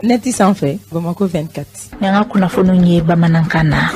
Nɛti sanfɛ, Bamako 24. Ni an ka kunnafoniw ye bamanankan na.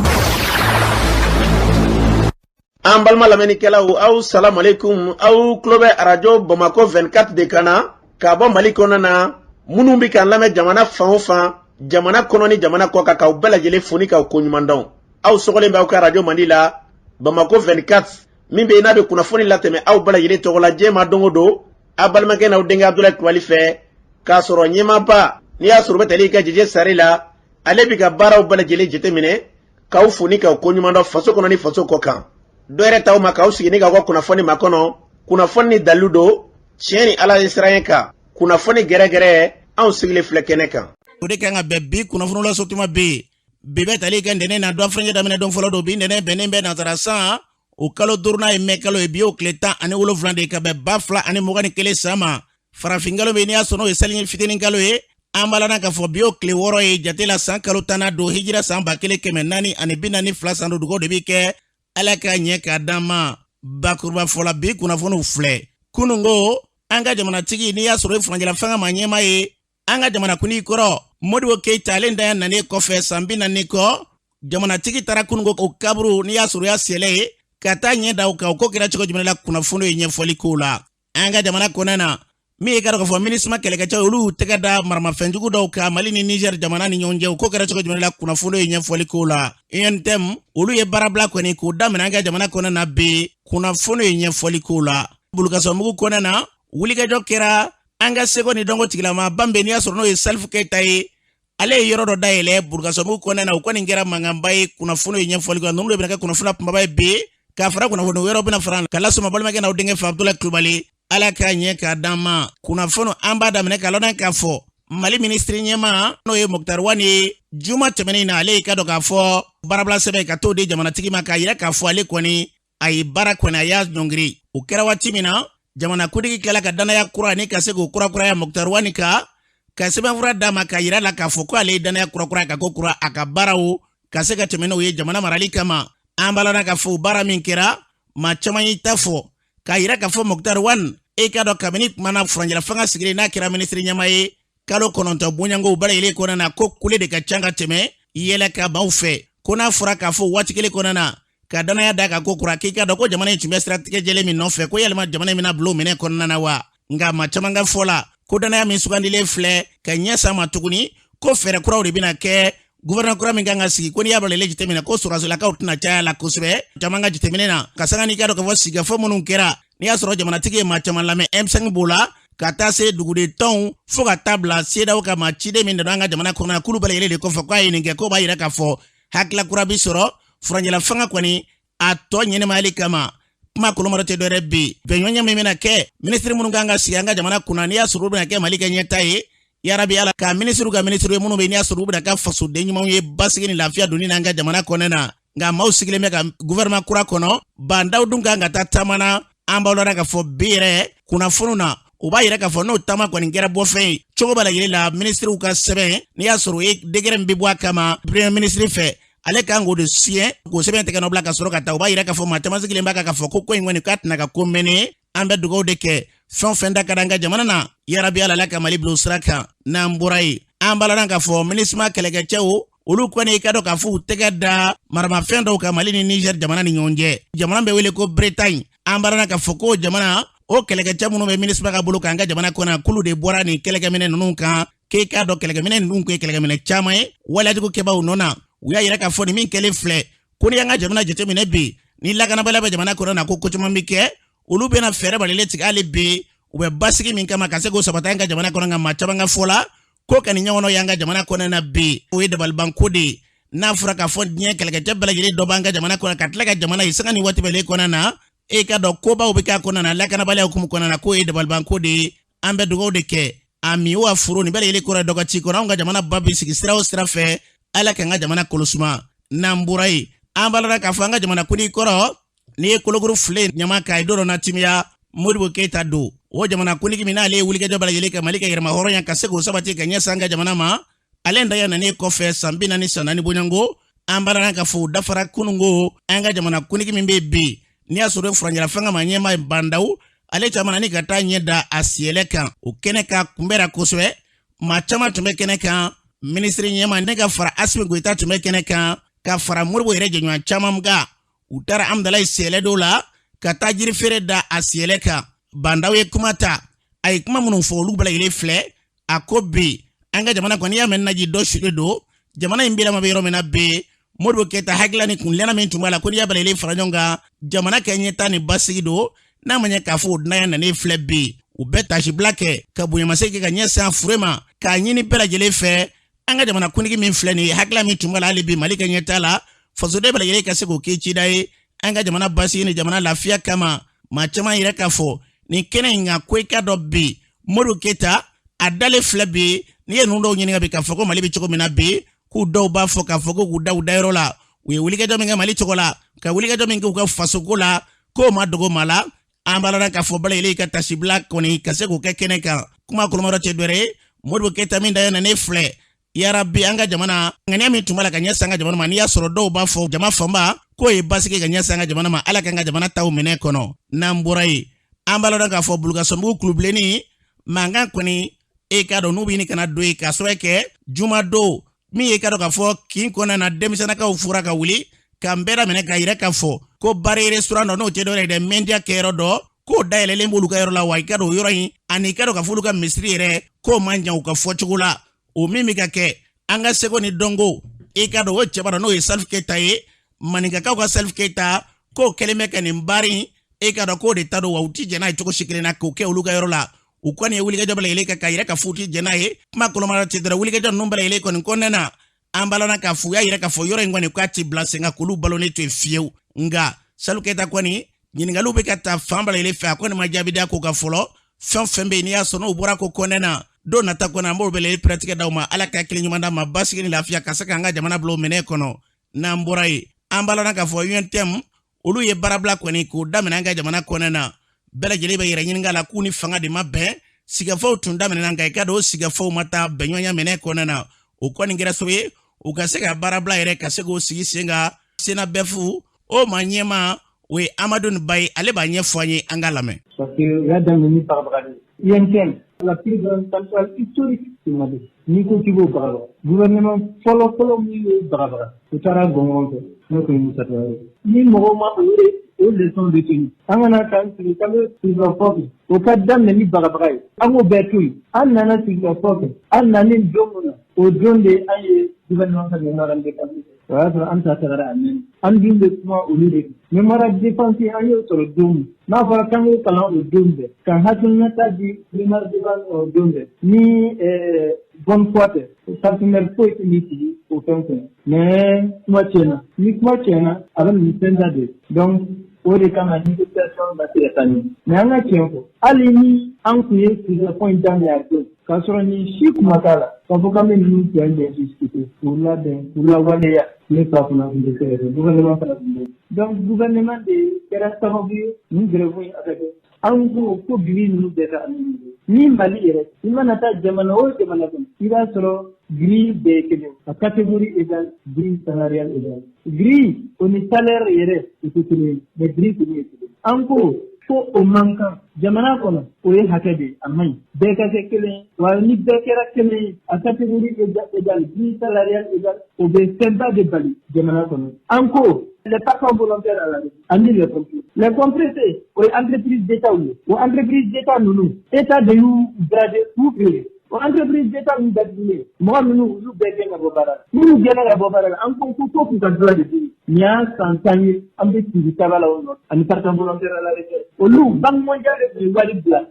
An balima lamɛnnikɛlaw, aw salamu aleykum. Aw tulo bɛ arajo Bamako 24 de kan na ka bɔ Mali kɔnɔ na. Minnu bɛ k'an lamɛn jamana fan o fan, jamana kɔnɔ ni jamana kɔ kan, k'aw bɛɛ lajɛlen fo ni k'aw koɲuman dɔn. Aw sɔgɔlen bɛ aw ka arajo mandi la, Bamako 24, min bɛ yen n'a bɛ kunnafoni latɛmɛ aw bɛɛ lajɛlen tɔgɔ la diɲɛ ma don o don, aw balimakɛ n'aw denkɛ Abudulayi Kulubali fɛ, k'a sɔrɔ ɲɛmaaba n'i y'a sɔrɔ bɛ tali kɛ Jeje Sare la, ale bɛ ka baaraw bɛɛ lajɛlen jateminɛ, k'aw fo ni k'aw koɲuman dɔn faso kɔnɔ ni faso kɔ kan. Dɔ yɛrɛ t'aw ma k'aw sigi ni k'aw ka kunnafoni makɔnɔ, kunnafoni ni dalilu don, tiɲɛ ni ala ye siran kan, kunnafoni gɛrɛgɛrɛ, anw sigilen filɛ kɛnɛ kan. O de kan ka bɛn bi kunnafoni lasɔtuma bɛ yen. Bi bɛ tali kɛ ntɛnɛn na, dɔgɔfurancɛ daminɛ don fɔlɔ don. Bi ntɛnɛn bɛnnen bɛ nansara san o kalo duurunan ye mɛ kalo ye. Bi y'o tile 17 de ye ka bɛn 2021 san ma. Farafin kalo bɛ n'i y'a sɔrɔ n'o ye seli fitinin kalo ye. An b'a la k'a fɔ bi y'o tile 6 ye jate la, san kalo tannan don, hijira san 1442 san don. Dugawu de bɛ kɛ, Ala k'a ɲɛ k'a d'an ma. Bakuruba fɔ la, bi kunnafoniw filɛ. Kununko, an ka jamanatigi n'i y'a sɔrɔ ye furancɛla fanga ma ɲɛmaa ye, an ka jamanakuntigi kɔrɔ Modibo Keyita, ale ntanya nanen kɔfɛ san 40 kɔ, jamanatigi taara kununko o kaburu n'i y'a sɔrɔ y'a sɛlɛ ye ka taa ɲɛ da o kan. O ko kɛra cogo jumɛn la? Kunnafoni ye ɲɛfɔli k'o la. An ka jamana kɔnɔna na, min ye ka dɔn k'a fɔ MINUSMA kɛlɛkɛcɛw, olu y'u tɛgɛ da maramafɛnjugu dɔw kan Mali ni Niger jamana ni ɲɔgɔn cɛ. O ko kɛra cogo jumɛn la? Kunnafoni ye ɲɛfɔli k'o la. UNTM, olu ye baarabila kɔni k'o daminɛ an ka jamana kɔnɔna na bi. Kunnafoni ye ɲɛfɔli k'o la. Bulukasobugu kɔnɔna na, wulikajɔ kɛra an ka seko ni dɔnko tigilama banbe n'i y'a sɔrɔ n'o ye Salifu Keyita ye, ale ye yɔrɔ dɔ dayɛlɛ Bulukasobugu kɔnɔna na. O kɔni kɛra mankanba ye. Kunnafoni ye ɲɛfɔli kɛ. Ninnu de bɛna kɛ kunnafoni kunbaba ye bi, k'a fara kunnafoni wɛrɛw bɛna fara ka lasɔmɔ balimakɛ n'aw denkɛ fɛ Abudulayi Kulubali. Ala k'a ɲɛ k'a d'an ma. Kunnafoni an b'a daminɛ k'a lɔn k'a fɔ Mali minisiri ɲɛmaa, n'o ye Moctar Ouane ye, juma tɛmɛnen na, ale y'i ka dɔn k'a fɔ baarabila sɛbɛn ka t'o di jamanatigi ma, k'a yira k'a fɔ ale kɔni a ye baara kɔni a y'a ɲɔngiri. O kɛra waati min na, jamanakuntigi tilala ka danaya kura ni ka se k'o kurakuraya Moctar Ouane kan, ka sɛbɛnfura d'a ma k'a yira la k'a fɔ ko ale ye danaya kurakuraya ka ko kura a ka baaraw ka se ka tɛmɛ n'o ye jamana marali kama. An b'a lɔn k'a fɔ baara min kɛra, maa caman y'i ta fɔ k'a yira k'a fɔ Moctar Ouane, e k'a dɔn kabini tuma na furancɛla fanga sigilen n'a kɛra minisiri ɲɛmaa ye, kalo 9 bonyankow bɛɛ lajɛlen kɔnɔna na, ko kule de ka ca ka tɛmɛ yɛlɛ ka maaw fɛ. Ko n'a fɔra k'a fɔ waati kelen kɔnɔna na ka danaya da ka ko kura, k'i ka dɔn ko jamana in tun bɛ siratigɛ jɛlen min nɔfɛ, ko yalima jamana in bɛna bila o minɛ kɔnɔna na wa? Nka maa caman ka fɔ la ko danaya min sugandilen filɛ ka ɲɛ sa ma tuguni, ko fɛɛrɛ kuraw de bɛna kɛ gouvernement kura min kan ka sigi, ko n'i y'a balalen jateminɛ ko sɔrɔdasilakaw tɛna caya la kosɛbɛ. Caman ka jateminɛ na, ka sanga n'i ka dɔn k'a fɔ sigikafɔ minnu kɛra, n'i y'a sɔrɔ jamanatigi ye maa caman lamɛn, M5 b'o la, ka taa se duguden tɔnw, fo ka taa bila CEDEAO ka maa ciden min donna an ka jamana kɔnɔ, k'olu bɛɛ lajɛlen de kɔfɛ k'a ye nin kɛ, k'o b'a yira k'a fɔ hakilila kura bi sɔrɔ furancɛla fanga kɔni a tɔ ɲɛnɛmayali kama. Kuma kolomɔrɔ tɛ dɔwɛrɛ bi, bɛnɲɔgɔnya min bɛna kɛ minisiri minnu kan ka sigi an ka jamana kunna, n'i y'a sɔrɔ u bɛna kɛ Mali ka ɲɛta ye, yarabi Ala ka minisiriw ka minisiriw ye minnu bɛ n'i y'a sɔrɔ u bɛna kɛ fasoden ɲumanw ye basigi ni lafiya donni n'an ka jamana kɔnɔna na. Nka maaw sigilen bɛ ka gouvernement kura kɔnɔ. Bah N'Daw dun kan ka taa taama na. An b'aw lɔn k'a fɔ bi yɛrɛ kunnafoniw na, o b'a yira k'a fɔ n'o taama kɔni kɛra bɔfɛn ye cogo bɛɛ lajɛlen la, minisiriw ka sɛbɛn n'i y'a sɔrɔ o ye décret min bɛ bɔ a kama premier ministre fɛ, ale kan k'o de siɲɛ k'o sɛbɛn tɛgɛ nɔ bila ka sɔrɔ ka taa. O b'a yira k'a fɔ maa caman sigilen b'a kan k'a fɔ ko ko in kɔni k'a tɛna ka ko mɛnɛ. An bɛ dugawu de kɛ, fɛn o fɛn da ka di an ka jamana na, yarabi Ala ka Mali bila o sira kan. N'an bɔra yen, an b'a lɔn k'a fɔ MINUSMA kɛlɛkɛcɛw, olu kɔni i ka dɔn k'a fɔ u tɛgɛ da maramafɛn dɔw kan Mali ni Niger jamana ni ɲɔgɔn cɛ, jamana bɛ wele ko Bretagne. An b'a lɔn k'a fɔ ko jamana o kɛlɛkɛcɛ minnu bɛ MINUSMA ka bolo kan an ka jamana kɔnɔ, k'olu de bɔra nin kɛlɛkɛminɛ ninnu kan, k'e k'a dɔn kɛlɛkɛminɛ ninnu kun ye kɛlɛkɛminɛ caman ye waleyajugu kɛbaaw nɔ na. U y'a yira k'a fɔ nin min kɛlen filɛ, ko n'i y'an ka jamana jateminɛ bi, ni lakanabaliya bɛ jamana kɔnɔ na, ko ko caman bɛ kɛ, olu bɛna fɛɛrɛ balilen tigɛ hali bi u bɛ basigi min kama ka se k'o sabati an ka jamana kɔnɔ. Nka maa caman ka fɔ la ko ka nin ɲɔgɔnna y'an ka jamana kɔnɔ na bi, o ye dabalibanko de ye. N'a fɔra k'a fɔ diɲɛ kɛlɛkɛcɛ bɛɛ lajɛlen dɔ b'an ka jamana kɔnɔ ka tila ka jamana ye sanga ni waati bɛɛ kɔnɔ na, e ka dɔn kobaw bɛ k'a kɔnɔ na lakanabaliya hukumu kɔnɔ na, k'o ye dabalibanko de ye. An bɛ dugawu de kɛ a min wa foro nin bɛɛ lajɛlen kɔrɔ dɔ ka ci kɔnɔ. Anw ka jamana ba bɛ sigi sira o sira fɛ, Ala k'an ka jamana kolosuma. N'an bɔra yen, an b'a lɔn k'a fɔ an ka jamana kuntigi kɔrɔ n'i ye kolokuru filen ɲama k'a ye don dɔ na timiya, Modibo Keyita don. O jamana kuntigi min n'ale ye wulikajɔ bɛɛ lajɛlen kɛ Mali ka yɛrɛma hɔrɔnya ka se k'o sabati ka ɲɛsin an ka jamana ma, ale ntanya nanen kɔfɛ san 40 san 4 bonyanko, an b'a lɔn k'a fɔ o dafara kununko. An ka jamana kuntigi min bɛ bi, n'i y'a sɔrɔ furancɛla fanga ma ɲɛmaa ye Bah N'Daw, ale caman ni ka taa ɲɛ da a siyɛlɛ kan, o kɛnɛ ka kunbɛra kosɛbɛ. Maa caman tun bɛ kɛnɛ kan, minisiri ɲɛmaa ne ka fara Asimi Goyita tun bɛ kɛnɛ kan, ka fara Modibo yɛrɛ jɛɲɔgɔn caman kan. U taara Amudalayi sɛlɛ dɔ la ka taa jirifeere da a sɛlɛ kan. Bandaw ye kuma ta, a ye kuma minnu fɔ olu bɛɛ lajɛlen filɛ. A ko bi an ka jamana kɔni, y'a mɛn naji dɔ siri don jamana in bilama bɛ yɔrɔ min na bi, Modibo Keyita hakilila ni kunlɛnna min tun b'a la, ko n'i y'a bɛɛ lajɛlen fara ɲɔgɔn kan jamana kɛ ɲɛtaa ni basigi don, n'a ma ɲɛ k'a fɔ o dunanya nanen filɛ bi. U bɛ tasibila kɛ ka bonyamasegin kɛ ka ɲɛsin a fure ma, k'a ɲini bɛɛ lajɛlen fɛ an ka jamana kuntigi min filɛ nin ye, hakilila min tun b'a la hali bi Mali ka ɲɛtaa la, fasoden bɛɛ lajɛlen ka se k'o kɛ cida ye an ka jamana basigi ni jamana lafiya kama. Maa caman yɛrɛ k'a fɔ nin kɛnɛ in kan ko i k'a dɔn bi Modibo Keyita a dalen filɛ bi. N'i ye ninnu dɔw ɲininka bi k'a fɔ ko Mali bɛ cogo min na bi, k'u dɔw b'a fɔ k'a fɔ ko k'u da u dayɔrɔ la, u ye wulikajɔ min kɛ Mali tɔgɔ la, ka wulikajɔ min kɛ u ka fasoko la, k'o ma dogo maa la. An b'a la k'a fɔ bɛɛ lajɛlen ka tasibila kɔni ka se k'o kɛ kɛnɛ kan. Kuma kolomayɔrɔ tɛ dɔwɛrɛ ye, Modibo Keyita min da ne filɛ, yarabi an ka jamana ŋaniya min tun b'a la ka ɲɛsin an ka jamana ma, n'i y'a sɔrɔ dɔw b'a fɔ jama fanba k'o ye basigi ka ɲɛsin an ka jamana ma, Ala k'an ka jamana taw minɛ kɔnɔ. N'an bɔra yen, an b'a lɔn k'a fɔ Bulukasunbugu kulubilenni mankan kɔni, e k'a dɔn n'u bɛ ɲini ka na don yen k'a sababu kɛ jumadon min ye, i k'a dɔn k'a fɔ kin kɔnɔna na denmisɛnninkaw fura ka wuli ka n bɛɛ daminɛ k'a yira k'a fɔ ko bari restaurant dɔ, n'o tɛ dɔwɛrɛ ye dɛ, mendiya kɛyɔrɔ dɔ, k'o dayɛlɛlen b'olu ka yɔrɔ la. Wa i k'a dɔn o yɔrɔ in ani i k'a dɔn k'a fɔ olu ka misiri yɛrɛ k'o man jan u ka fɔcogo la. O min bɛ ka kɛ an ka seko ni dɔnko, i k'a dɔn o cɛba dɔ n'o ye Salif Keyita ye, maninkakaw ka Salif Keyita, k'o kɛlen bɛ ka nin bari in, e k'a dɔn k'o de ta don, wa u ti jɛn n'a ye cogo si kelen na k'o kɛ olu ka yɔrɔ la. U kɔni ye wulikajɔ bɛɛ lajɛlen kɛ k'a yira k'a fɔ u ti jɛn n'a ye. Kuma kɔlɔma tɛ dɔrɔn, wulikajɔ ninnu bɛɛ lajɛlen kɔni kɔnɔna na, an b'a lɔn k'a fɔ u y'a yira k'a fɔ yɔrɔ in kɔni k'a ti bila sen kan k'olu balonnen to yen fiyewu. Nka Salif Keyita kɔni ɲininkaliw bɛ ka taa fan bɛɛ lajɛlen fɛ, a kɔni ma jaabi d'a ko kan fɔlɔ. Fɛn fɛn bɛ yen n'i y'a sɔrɔ n'o bɔra ko kɔnɔna na, don nata kɔnɔ an b'o bɛɛ lajɛlen pɛrɛtigɛ d'aw ma. Ala ka hakili ɲuman d'an ma, basigi ni lafiya ka se k'an ka jamana bila o minɛ kɔnɔ. N'an bɔra yen, an b'a lɔn k'a fɔ UNTM olu ye baarabila kɔni k'o daminɛ an ka jamana kɔnɔna na. Bɛɛ lajɛlen bɛ yɛrɛ ɲininka la k'u ni fanga de ma bɛn. Sigafɔw tun daminɛna, nka i k'a dɔn o sigafɔw ma taa bɛnɲɔgɔnya minɛ kɔnɔna na. O kɔni kɛra sababu ye u ka se ka baarabila yɛrɛ ka se k'o sigi sen kan. SYNABEF o ma ɲɛmaa, o ye Amadu Ba ye, ale b'a ɲɛfɔ an ye, an ka lamɛn. Parce que u y'a daminɛ ni bagabagali ye. UNTM, la plus grande centrale historique du Mali, n'i ko k'i b'o bagabaga, gouvernement fɔlɔ fɔlɔ min y'o bagabaga, u taara gɔngɔn fɛ, n'o tun ye Musa Traoré ye. Ni mɔgɔw ma o leçon retenu, an kana k'an sigi k'an bɛ sigikafɔ kɛ, o ka daminɛ ni bagabaga ye, an k'o bɛɛ to yen. An nana sigikafɔ kɛ, an nanen don min na, o don de an ye gouvernement ka mémoire de défense. O y'a sɔrɔ an ta tagara a mɛn, an dun bɛ kuma olu de kan. Mémoire de défense, an y'o sɔrɔ don min, n'a fɔra k'an k'o kalan o don bɛɛ, ka hakilinata di mémoire de défense o don bɛɛ, ni bonne foi tɛ, partenaire foyi tɛ n'i sigi o fɛn kɔnɔ. Mais kuma tiɲɛna, ni kuma tiɲɛna, a bɛ na ni fɛn ta de ye. Donc o de kama négociation ma se ka taa ɲɛ. Mais an ka tiɲɛ fɔ, hali ni an tun ye sigikafɔ in daminɛ a don k'a sɔrɔ nin si kuma t'a la, k'a fɔ k'an bɛ ninnu fɛn bɛɛ discuter k'u labɛn k'u lawaleya, ne fa kunna tun tɛ se ka kɛ, gouvernement fana tun bɛ. Donc gouvernement de kɛra sababu ye nin grève in a ka kɛ. An ko ko grille ninnu bɛɛ ka anonymiser. Ni Mali yɛrɛ, i mana taa jamana o jamana kɔnɔ, i b'a sɔrɔ grille bɛɛ ye kelen, a catégorie égale, grille salariale égale. Grille o ni salaire yɛrɛ o tɛ kelen ye, mais grille kɔni ye kelen. An ko ko o man kan jamana kɔnɔ, o ye hakɛ de ye, a man ɲi, bɛɛ ka kɛ kelen ye. Wa ni bɛɛ kɛra kelen ye, a catégorie égale, grille salariale égale, o bɛ fɛnba de bali jamana kɔnɔ. An ko les partants volontaires à la ani les pompiers, les pompiers, o ye entreprise d'État ye. O entreprise d'État ninnu, État de y'u brader k'u feere. O entreprise d'État ninnu datugulen, mɔgɔ minnu olu bɛɛ gɛn ka bɔ baara la, minnu gɛnna ka bɔ baara la, an ko ko k'u ka droit de di. Nin y'a san 10 ye an bɛ sigi taba la o nɔ ani partant volontaire à la retraite. Olu, Banque mondiale de tun ye wari bila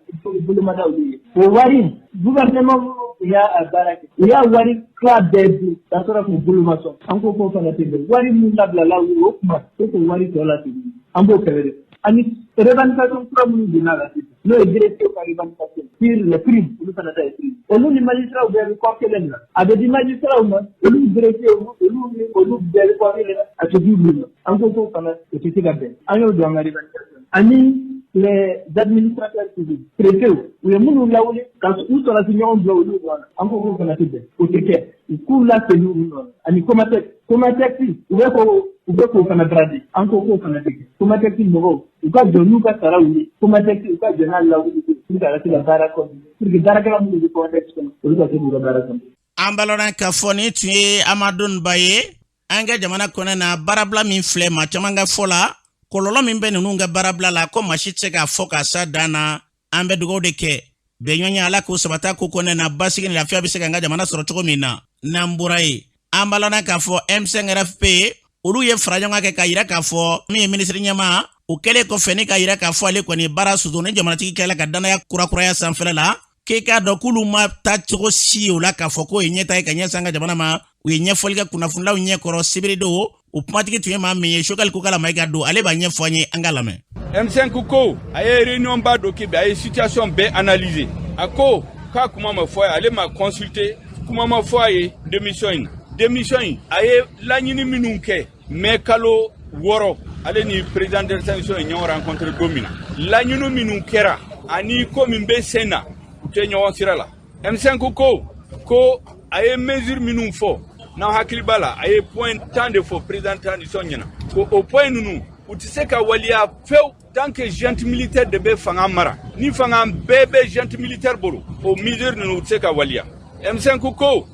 bolomada olu ye. O wari, gouvernement minnu tun y'a baara kɛ, u y'a wari tila bɛɛ dun ka sɔrɔ k'u bolo ma sɔn. An ko k'o fana tɛ bɛn. Wari min labilala u ye o kuma, ko k'o wari tɔ lasegin, an b'o kɛlɛ de. Ani revendication kura minnu donna la sisan, n'o ye greffier ka revendication sur les primes, olu fana ta ye prime. Olu ni magistrat bɛɛ bɛ kɔ kelen na, a bɛ di magistrat ma, olu greffier, olu ni olu bɛɛ bɛ kɔ kelen na, a tɛ di olu ma. An ko k'o fana o tɛ se ka bɛn, an y'o don an ka revendication. Ani les administrateurs civils, préfets, u ye minnu lawuli ka u sɔrɔsi ɲɔgɔn bila olu nɔ na, an ko k'o fana tɛ bɛn, o tɛ kɛ, u k'u lasegin u nɔ na. Ani Comatex, Comatex u bɛ k'o fana brader, an ko k'o fana tɛ kɛ. Comatex mɔgɔw, u ka jɔ n'u ka saraw ye. Comatex, u ka jɔ n'a lawuli. Pour que a ka se ka baara continuer, pour que baarakɛla minnu bɛ contexte kɔnɔ, olu ka se k'u ka baara continuer. An balɔnna k'a fɔ nin tun ye Amadou Ba ye. An ka jamana kɔnɔ na, baarabila min filɛ, maa caman ka fɔ la, kɔlɔlɔ min bɛ ninnu ka baarabila la, ko maa si tɛ se k'a fɔ k'a sa dan na. An bɛ dugawu de kɛ bɛnɲɔgɔnya, Ala k'o sabata ko kɔnɛ na, basigi ni lafiya bɛ se k'an ka jamana sɔrɔ cogo min na. N'an bɔra yen, an balana k'a fɔ M5RFP, olu ye fara ɲɔgɔn kɛ k'a yira k'a fɔ min ye minisiri ɲɛmaa o kɛlen kɔfɛ ni k'a yira k'a fɔ ale kɔni baara soso ni jamanatigi kɛla ka danaya kurakuraya sanfɛla la, k'e k'a dɔn k'olu ma taa cogo si o la k'a fɔ k'o ye ɲɛta ye ka ɲɛsin an ka jamana ma. U ye ɲɛfɔli kɛ kunnafonilaw ɲɛkɔrɔ sibiri don. O kumatigi tun ye maa min ye, Choguel Kokalla Maïga don, ale b'a ɲɛfɔ an ye, an ka lamɛn. M5 ko a ye réunion ba dɔ kɛ bi, a ye situation bɛɛ analyser. A ko k'a kuma ma fɔ a ye, ale ma consulter, kuma ma fɔ a ye démission in na. Démission in, a ye laɲini minnu kɛ mai kalo 6, ale ni président de transition ye ɲɔgɔn rencontré don min na, laɲini minnu kɛra ani ko min bɛ sen na, u tɛ ɲɔgɔn sira la. M5 ko a ye mesure minnu fɔ, n'aw hakili b'a la, a ye point 10 de fɔ président de transition ɲɛna, ko o point ninnu, u tɛ se ka waleya fewu tant que junte militaire de bɛ fanga mara. Ni fanga bɛɛ bɛ junte militaire bolo, o mesure ninnu, u tɛ se ka waleya. M5 ko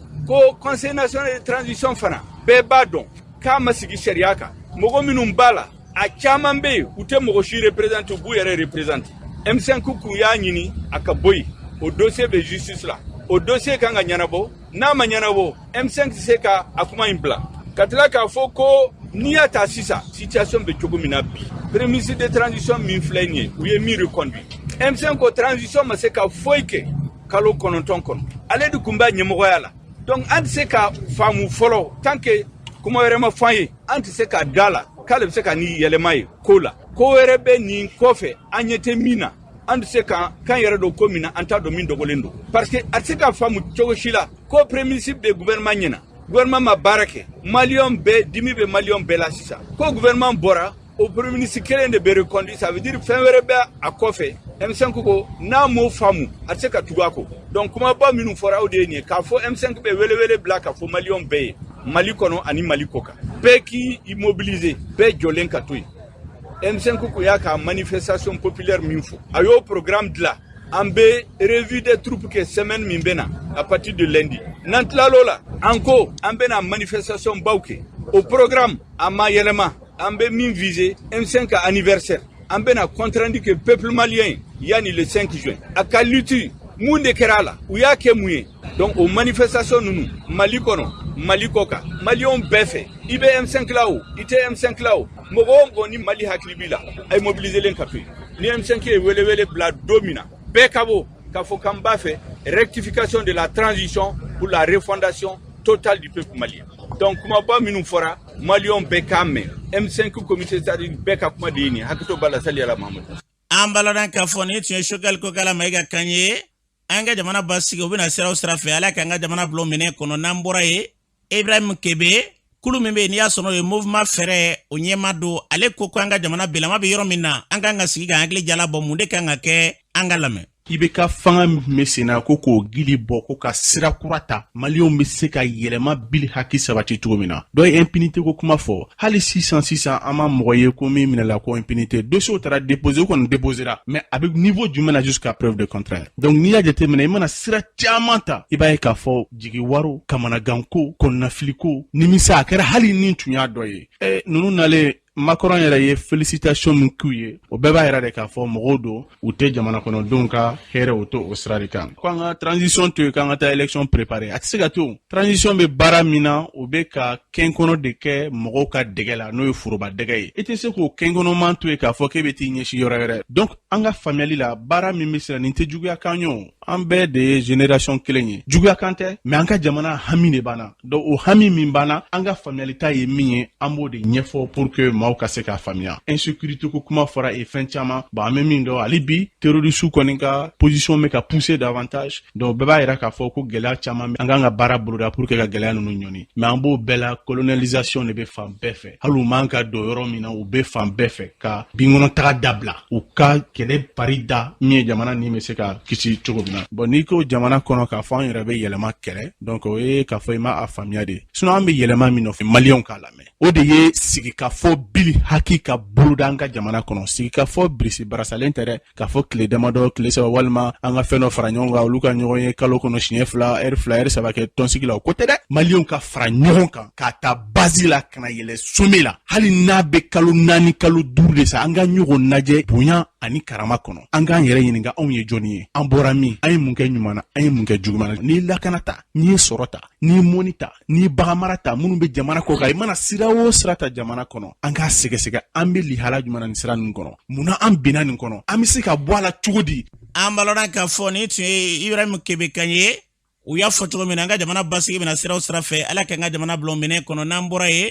Conseil national de transition fana, bɛɛ b'a dɔn k'a ma sigi sariya kan. Mɔgɔ minnu b'a la, a caman bɛ yen, u tɛ mɔgɔ si représenter, u b'u yɛrɛ représenter. M5 kun y'a ɲini a ka bɔ yen. O dossier bɛ justice la, o dossier kan ka ɲɛnabɔ. N'a ma ɲɛnabɔ, M5 tɛ se ka a kuma in bila. Ka tila k'a fɔ ko n'i y'a ta sisan, situation bɛ cogo min na bi, premier ministre de transition min filɛ nin ye, u ye min reconduit, M5 ko transition ma se ka foyi kɛ kalo 9 kɔnɔ, ale de tun b'a ɲɛmɔgɔya la. Donc an tɛ se ka faamu fɔlɔ, tant que kuma wɛrɛ ma fɔ an ye, an tɛ se ka da la k'ale bɛ se ka nin yɛlɛma ye ko la. Ko wɛrɛ bɛ nin kɔfɛ, an ɲɛ tɛ min na. An tɛ se ka kan yɛrɛ don ko min na, an t'a dɔn min dogolen don, parce que a tɛ se ka faamu cogo si la ko premier ministre bɛ gouvernement ɲɛna, gouvernement ma baara kɛ, maliyɛn bɛɛ dimi bɛ maliyɛn bɛɛ la. Sisan ko gouvernement bɔra, o premier ministre kelen de bɛ reconduit, ça veut dire fɛn wɛrɛ bɛ a kɔfɛ. M5 ko n'a m'o faamu, a tɛ se ka tugu a kɔ. Donc kumaba minnu fɔra, o de ye nin ye, k'a fɔ M5 bɛ welewele bila k'a fɔ maliyɛn bɛɛ ye, Mali kɔnɔ ani Mali kɔ kan, bɛɛ k'i mobiliser, bɛɛ jɔlen ka to yen. M5 ko y'a ka manifestation populaire min fɔ, a y'o programme dilan. An bɛ revue des troupes kɛ semaine min bɛ na, à partir de lundi. N'an tilal'o la, an ko an bɛna manifestation baw kɛ. O programme a ma yɛlɛma. An bɛ min viser, M5 ka anniversaire, an bɛna compte rendu kɛ peuple malien yanni le 5 juin. A ka lutte, mun de kɛra a la, u y'a kɛ mun ye? Donc o manifestation ninnu, Mali kɔnɔ, Mali kɔ kan, maliyɛnw bɛɛ fɛ, i bɛ M5 la o, i tɛ M5 la o, mɔgɔ o mɔgɔ ni Mali hakili b'i la, a ye mobiliser len ka to yen. Ni M5 ye welewele bila don min na, bɛɛ ka bɔ k'a fɔ k'an b'a fɛ rectification de la transition pour la refondation totale du peuple malien. Donc kumaba minnu fɔra, maliyɛnw bɛɛ k'a mɛn. M5 comité stratégique bɛɛ ka kuma de ye nin ye. Hakɛto b'a la. Sali ala Mahamadu. An balana k'a fɔ nin tun ye Choguel Kokalla Maïga kan ye. An ka jamana basigi, o bɛna siraw sira fɛ, Ala k'an ka jamana bila minɛ kɔnɔ. N'an bɔra yen, Ibrahim Kebe, kulu min bɛ yen n'i y'a sɔrɔ o ye mouvement fɛrɛ o ɲɛma don, ale ko an ka jamana bilama bɛ yɔrɔ min na, an kan ka sigi ka hakili jala bɔ mun de kan ka kɛ. An ka lamɛn. I bɛ ka fanga min bɛ sen na, ko k'o gili bɔ, ko ka sira kura ta, maliyɛnw bɛ se ka yɛlɛma bili haki sabati cogo min na. Dɔ ye impunité ko kuma fɔ. Hali sisan sisan, an ma mɔgɔ ye ko min minɛla ko impunité. Dossier taara déposer, o kɔni déposera, mais a bɛ niveau jumɛn na jusqu'à preuve de contraire? Donc n'i y'a jateminɛ, i mana sira caman ta, i b'a ye k'a fɔ jigi waro, kamanaganko, kɔnɔnafiliko, nimisa a kɛra. Hali ni tun y'a dɔ ye, ɛ ninnu nalen, Macron yɛrɛ ye félicitation min k'u ye, o bɛɛ b'a yɛrɛ de k'a fɔ mɔgɔw don, u tɛ jamana kɔnɔdenw ka hɛrɛ, o to o sira de kan. Ko an ka transition to yen, k'an ka taa élection préparer, a tɛ se ka to. Transition bɛ baara min na, o bɛ ka kɛnkɔnɔ de kɛ mɔgɔw ka dɛgɛ la, n'o ye foroba dɛgɛ ye. I tɛ se k'o kɛnkɔnɔman to yen k'a fɔ k'e bɛ t'i ɲɛsin yɔrɔ wɛrɛ. Donc an ka faamuyali la, baara min bɛ siran nin tɛ juguya kan ye o. An bɛɛ de ye génération kelen ye, juguya kan tɛ, mais an ka jamana hami de b'an na. Donc o hami min b'an na, an ka faamuyali ta ye min ye, an b'o de ɲɛfɔ pour que maaw ka se k'a faamuya. Insécurité ko kuma fɔra e fɛn caman. Bon, an bɛ min dɔn hali bi, terroriste kɔni ka position bɛ ka pousser davantage. Donc bɛɛ b'a yira k'a fɔ ko gɛlɛya caman bɛ, an kan ka baara boloda pour que ka gɛlɛya ninnu ɲɔni. Mais an b'o bɛɛ la, colonialisation de bɛ fan bɛɛ fɛ. Hali u man ka don yɔrɔ min na, u bɛ fan bɛɛ fɛ ka binkɔnɔ dabila, u ka kɛlɛ pari da min ye, jamana nin bɛ se ka kisi cogo min na. Bon, n'i ko jamana kɔnɔ k'a fɔ an yɛrɛ bɛ yɛlɛma kɛlɛ, donc o ye k'a fɔ i ma a faamuya de. Sinon an bɛ yɛlɛma min nɔfɛ, maliyɛnw k'a lamɛn, o de ye sigikafɔ. bili haki ka boloda an ka jamana kɔnɔ. Sigikafɔ birisi barasalen tɛ dɛ, k'a fɔ tile damadɔ, tile 3, walima an ka fɛn dɔ fara ɲɔgɔn kan, olu ka ɲɔgɔn ye kalo kɔnɔ siɲɛ 2, ɛri 2, ɛri 3 kɛ tɔnsigi la, o ko tɛ dɛ. Maliyɛnw ka fara ɲɔgɔn kan k'a ta base la ka na yɛlɛ sommet la, hali n'a bɛ kalo 4, kalo 5 de sa, an ka ɲɔgɔn lajɛ bonya ani karama kɔnɔ. An k'an yɛrɛ ɲininka, anw ye jɔnni ye, an bɔra min, an ye mun kɛ ɲuman na, an ye mun kɛ juguman na. N'i lakana ta, n'i ye sɔrɔ ta, n'i ye mɔni ta, n'i ye baganmara ta, minnu bɛ jamana kɔ kan, i mana sira o sira ta jamana kɔnɔ, an k'a sɛgɛsɛgɛ, an bɛ lihala jumɛn na nin sira ninnu kɔnɔ, munna an binna nin kɔnɔ, an bɛ se ka bɔ a la cogo di. An balona k'a fɔ nin tun ye Ibrahim Kebe kan ye. U y'a fɔ cogo min na, an ka jamana basigi bɛna siraw sira fɛ. Ala k'an ka jamana bila minɛ kɔnɔ. N'an bɔra yen,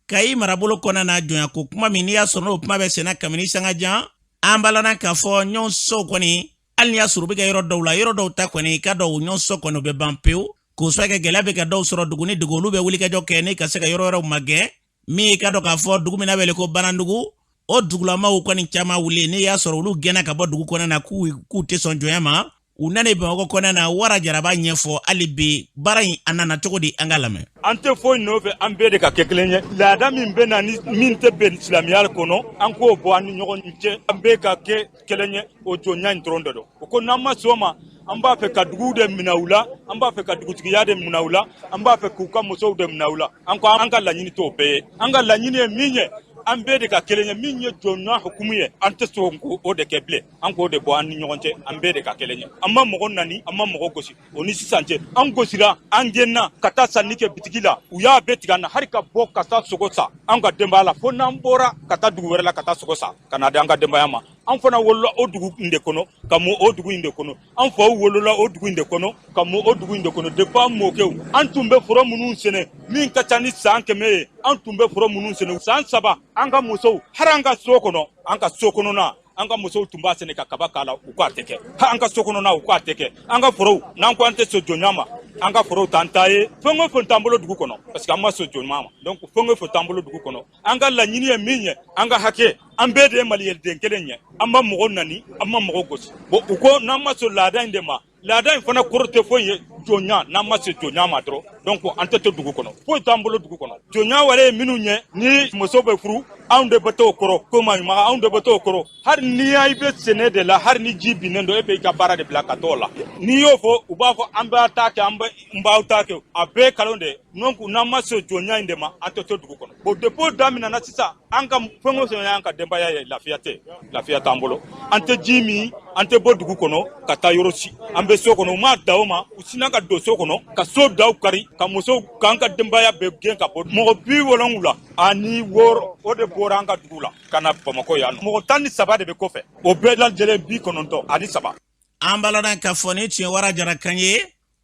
Kayi marabolo kɔnɔna na, jɔnya ko kuma min n'i y'a sɔrɔ n'o kuma bɛ senna kabini sanga jan, an balana k'a fɔ ɲɔgɔn sɔsɔ kɔni, hali n'i y'a sɔrɔ u bɛ kɛ yɔrɔ dɔw la, yɔrɔ dɔw ta kɔni, i ka dɔw ɲɔgɔn sɔsɔ kɔni, u bɛ ban pewu, k'o sababu kɛ gɛlɛya bɛ ka dɔw sɔrɔ dugu ni dugu. Olu bɛ wulikajɔ kɛ ni ka se ka yɔrɔ wɛrɛw magɛn. Min ye ka dɔn k'a fɔ dugu min n'a wele ko Banandugu, o dugulamaw kɔni caman wuli, n'i y'a sɔrɔ olu gɛnna ka bɔ dugu kɔnɔna na k'u tɛ sɔn jɔnya ma, u nana Bamakɔ kɔnɔna na. Wara Jara b'a ɲɛfɔ hali bi baara in a nana cogo di, an ka lamɛn. An tɛ foyi nɔfɛ, an bɛɛ de ka kɛ kelen ye. Laada min bɛ na ni min tɛ bɛn silamɛya kɔnɔ, an k'o bɔ an ni ɲɔgɔn cɛ, an bɛɛ ka kɛ kelen ye. O jɔnya in dɔrɔn de don. O ko n'an ma sɔn o ma, an b'a fɛ ka duguw de minɛ u la, an b'a fɛ ka dugutigiya de minɛ u la, an b'a fɛ k'u ka musow de minɛ u la. An ko an ka laɲini t'o bɛɛ ye. An ka laɲini ye min ye, an bɛɛ de ka kelen ye. Min ye jɔnya hukumu ye, an tɛ sɔn k'o de kɛ bilen, an k'o de bɔ an ni ɲɔgɔn cɛ, an bɛɛ de ka kelen ye. An ma mɔgɔ nani, an ma mɔgɔ gosi. O ni sisan cɛ, an gosira, an gɛnna ka taa sanni kɛ bitigi la, u y'a bɛɛ tigɛ an na, hali ka bɔ ka taa sogo san an ka denbaya la, fo n'an bɔra ka taa dugu wɛrɛ la ka taa sogo san ka na di an ka denbaya ma. An fana wolola o dugu in de kɔnɔ, ka mɔ o dugu in de kɔnɔ. An faw wolola o dugu in de kɔnɔ, ka mɔ o dugu in de kɔnɔ depuis an mɔkɛw. An tun bɛ foro minnu sɛnɛ min ka ca ni san 100 ye, an tun bɛ foro minnu sɛnɛ san 3, an ka musow, hali an ka so kɔnɔ, an ka so kɔnɔna, an ka musow tun b'a sɛnɛ ka kaba k'a la, u k'a tɛ kɛ. Ha, an ka so kɔnɔna, u k'a tɛ kɛ. An ka forow, n'an ko an tɛ sɔn jɔnya ma, an ka forow t'an ta ye. Fɛn o fɛn t'an bolo dugu kɔnɔ, parce que an ma sɔn jɔnya ma. Donc fɛn o fɛn t'an bolo dugu kɔnɔ. An ka laɲini ye min ye, an ka hakɛ, an bɛɛ de ye maliyɛnden kelen ye. An ma mɔgɔ nani, an ma mɔgɔ gosi. Bon, u ko n'an ma sɔn laada in de ma, laada in fana kɔrɔ tɛ foyi ye jɔnya. N'an ma se jɔnya ma dɔrɔn, donc an tɛ to dugu kɔnɔ, foyi t'an bolo dugu kɔnɔ. Jɔnya wɛrɛ ye minnu ye, ni muso bɛ furu, anw de bɛ t'o kɔrɔ, ko maɲuman, anw de bɛ t'o kɔrɔ. Hali n'i y'a i bɛ sɛnɛ de la, hali ni ji binnen don, e bɛ i ka baara de bila ka t'o la. N'i y'o fɔ, u b'a fɔ an b'a ta kɛ, an b'aw ta kɛ, a bɛɛ kalon de. Donc n'an ma se jɔnya in de ma, an tɛ to dugu kɔnɔ. Bon, depuis o daminɛna sisan, an ka fɛn o fɛn y'an ka denbaya ye, lafiya tɛ, lafiya t'an bolo. An tɛ ji min, an tɛ bɔ dugu kɔnɔ ka taa yɔrɔ si, an bɛ so kɔnɔ. U m'a da o ma, u sinna ka don so kɔnɔ ka so daw kari, ka musow k'an ka denbaya bɛɛ gɛn ka bɔ. Mɔgɔ 76, o de bɔra an ka dugu la ka na Bamakɔ yan. Mɔgɔ 13 de bɛ kɔfɛ, o bɛɛ lajɛlen 93. An balana k'a fɔ ni tiɲɛ Wara Jara kan ye.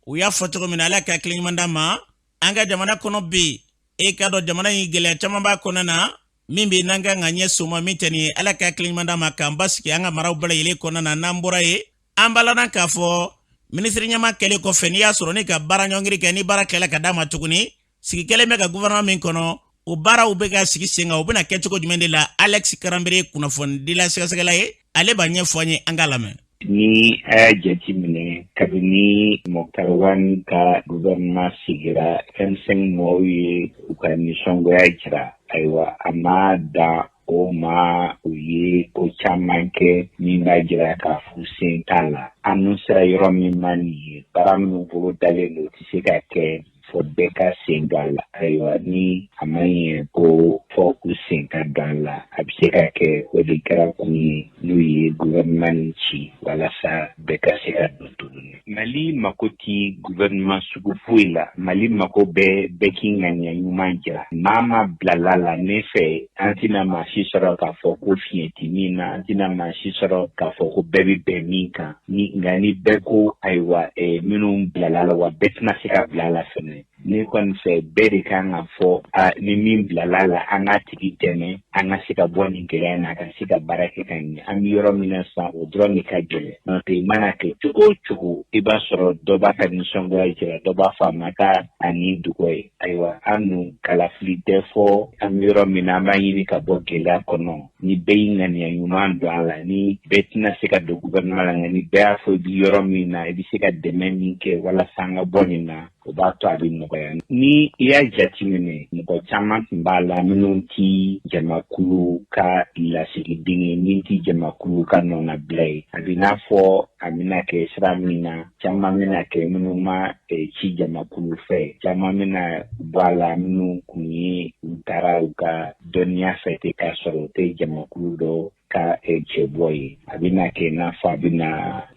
U y'a fɔ cogo min na, Ala ka hakili ɲuman d'an ma. An ka jamana kɔnɔ bi, e k'a dɔn jamana in gɛlɛya caman b'a kɔnɔna na min bɛ n'an kan ka ɲɛ soma min tɛ nin ye. Ala ka hakili ɲuman d'an ma k'an basigi an ka maraw bɛɛ lajɛlen kɔnɔna na. N'an bɔra yen, an balana k'a fɔ minisiri ɲɛmaa kɛlen kɔfɛ, n'i y'a sɔrɔ ni ka baara ɲɔngiri kɛ, ni baara kɛla ka d'a ma tuguni, sigi kɛlen bɛ ka gouvernement min kɔnɔ, o baaraw bɛ ka sigi sen kan, o bɛna kɛ cogo jumɛn de la? Alex Karanbere, kunnafonidila sɛgɛsɛgɛla ye, ale b'a ɲɛfɔ an ye, an k'a lamɛn. Ni a y'a jate minɛ, kabini Moctar Ouane ka gouvernement sigira, M5 mɔgɔw ye u ka nisɔngoya jira. Ayiwa, a ma dan o ma, u ye ko caman kɛ min b'a jira k'a fɔ sen t'a la. An dun sera yɔrɔ min ma nin ye, baara minnu bolo dalen don, o tɛ se ka kɛ fɔ bɛɛ ka sen don a la. Ayiwa, ni a ma ɲɛ ko fɔ u sen ka don a la, a bɛ se ka kɛ o de kɛra kun ye n'u ye gouvernement nin ci walasa bɛɛ ka se ka don tuguni. Mali mako ti gouvernement sugu foyi la. Mali mako bɛ bɛɛ k'i ŋaniya ɲuman jira. Maa ma bilala la ne fɛ, an tɛna maa si sɔrɔ k'a fɔ ko fiɲɛ ti min na, an tɛna maa si sɔrɔ k'a fɔ ko bɛɛ bɛ bɛn min kan. Ni nka ni bɛɛ ko ayiwa, minnu bilala la, wa bɛɛ tɛna se ka bila la fɛnɛ. Ne kɔni fɛ, bɛɛ de kan ka fɔ a ni min bilala la, an k'a tigi dɛmɛ, an ka se ka bɔ nin gɛlɛya in na, a ka se ka baara kɛ ka ɲɛ. An bɛ yɔrɔ min na sisan, o dɔrɔn de ka gɛlɛn. N'o tɛ, i mana kɛ cogo o cogo, i b'a sɔrɔ dɔ b'a ka nisɔngoya jira, dɔ b'a fɔ a ma taa ani dugɔ ye. Ayiwa, an dun kalafili tɛ fɔ an bɛ yɔrɔ min na, an b'a ɲini ka bɔ gɛlɛya kɔnɔ. Ni bɛɛ y'i ŋaniya ɲuman don a la, ni bɛɛ tɛna se ka don gouvernement la, nka ni bɛɛ y'a fɔ i bɛ yɔrɔ min na, i bɛ se ka dɛmɛ min kɛ walasa an ka bɔ nin na, O b'a to a bɛ nɔgɔya. Ni i y'a jateminɛ, mɔgɔ caman tun b'a la minnu ti jamakulu ka lasigiden ye, min ti jamakulu ka nɔnabila ye. A bɛ n'a fɔ a bɛna kɛ sira min na, caman bɛna kɛ minnu ma ci jamakulu fɛ, caman bɛna bɔ a la minnu kun ye u taara u ka dɔnniya fɛ ten k'a sɔrɔ u tɛ jamakulu dɔ ka cɛbɔ ye. A bɛna kɛ n'a fɔ a bɛna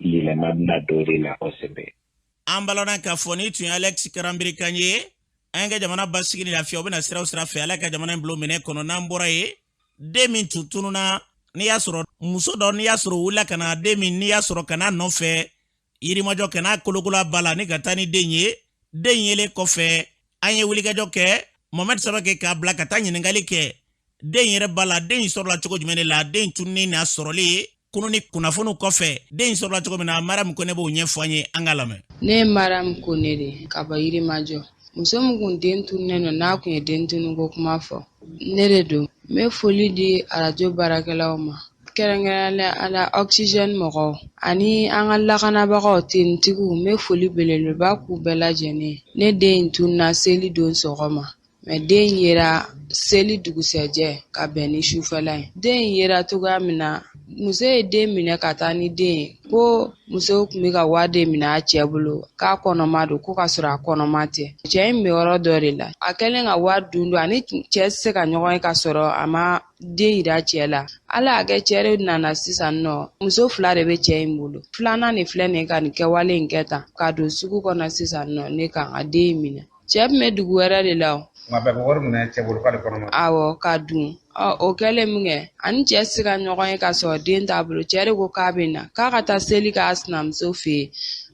yɛlɛma bɛna dɔ de la kosɛbɛ. An balana k'a fɔ ni tun ye Alex Karambirikan ye. An ka jamana basigi ni lafiya, o bɛna siraw sira fɛ. Ala ka jamana in bilo minɛ kɔnɔ. N'an bɔra yen, den min tun tununa, n'i y'a sɔrɔ muso dɔ, n'i y'a sɔrɔ wulila ka na den min, n'i y'a sɔrɔ ka n'a nɔfɛ Yirimajɔ, ka n'a kolokolo a ba la ni ka taa ni den ye. Den yelen kɔfɛ, an ye wulikajɔ kɛ Mohamed Samake k'a bila ka taa ɲininkali kɛ den yɛrɛ ba la, den sɔrɔla cogo jumɛn de la, den tununi n'a sɔrɔli kununi kunnafoniw kɔfɛ, den sɔrɔla cogo min na. Mariam Kone b'o ɲɛfɔ an ye, an k'a lamɛn. Ne ye Mariam Kone de ka bɔ Yirimajɔ. Muso min kun den tununnen don, n'a kun ye den tununko kuma fɔ, ne de don. N bɛ foli di arajo baarakɛlaw ma, kɛrɛnkɛrɛnnenya la oxygène mɔgɔw ani an ka lakanabagaw, tenitigiw. N bɛ foli belebeleba k'u bɛɛ lajɛlen. Ne den in tununa seli don sɔgɔma, mɛ den yera seli dugusɛjɛ ka bɛn ni sufɛla ye. Den yera cogoya min na, muso ye den minɛ ka taa ni den ye, ko muso tun bɛ ka wari de minɛ a cɛ bolo k'a kɔnɔma don, ko ka sɔrɔ a kɔnɔma tɛ. Cɛ in bɛ yɔrɔ dɔ de la, a kɛlen ka wari dun don, ani cɛ tɛ se ka ɲɔgɔn ye ka sɔrɔ a ma den yira cɛ la. Ala y'a kɛ cɛ de nana sisan nɔ, muso fila de bɛ cɛ in bolo, filanan de filɛ nin ye ka nin kɛwale in kɛ tan ka don sugu kɔnɔ sisan nɔ, ne kan ka den in minɛ. Cɛ tun bɛ dugu wɛrɛ de la o. Nka bɛɛ bɛ wari minɛ cɛ bolo k'ale kɔnɔma. Awɔ, ka dun. Ɔ o kɛlen min kɛ, ani cɛ tɛ se ka ɲɔgɔn ye ka sɔrɔ den t'a bolo. Cɛ de ko k'a bɛ na, k'a ka taa seli k'a sinamuso fɛ yen.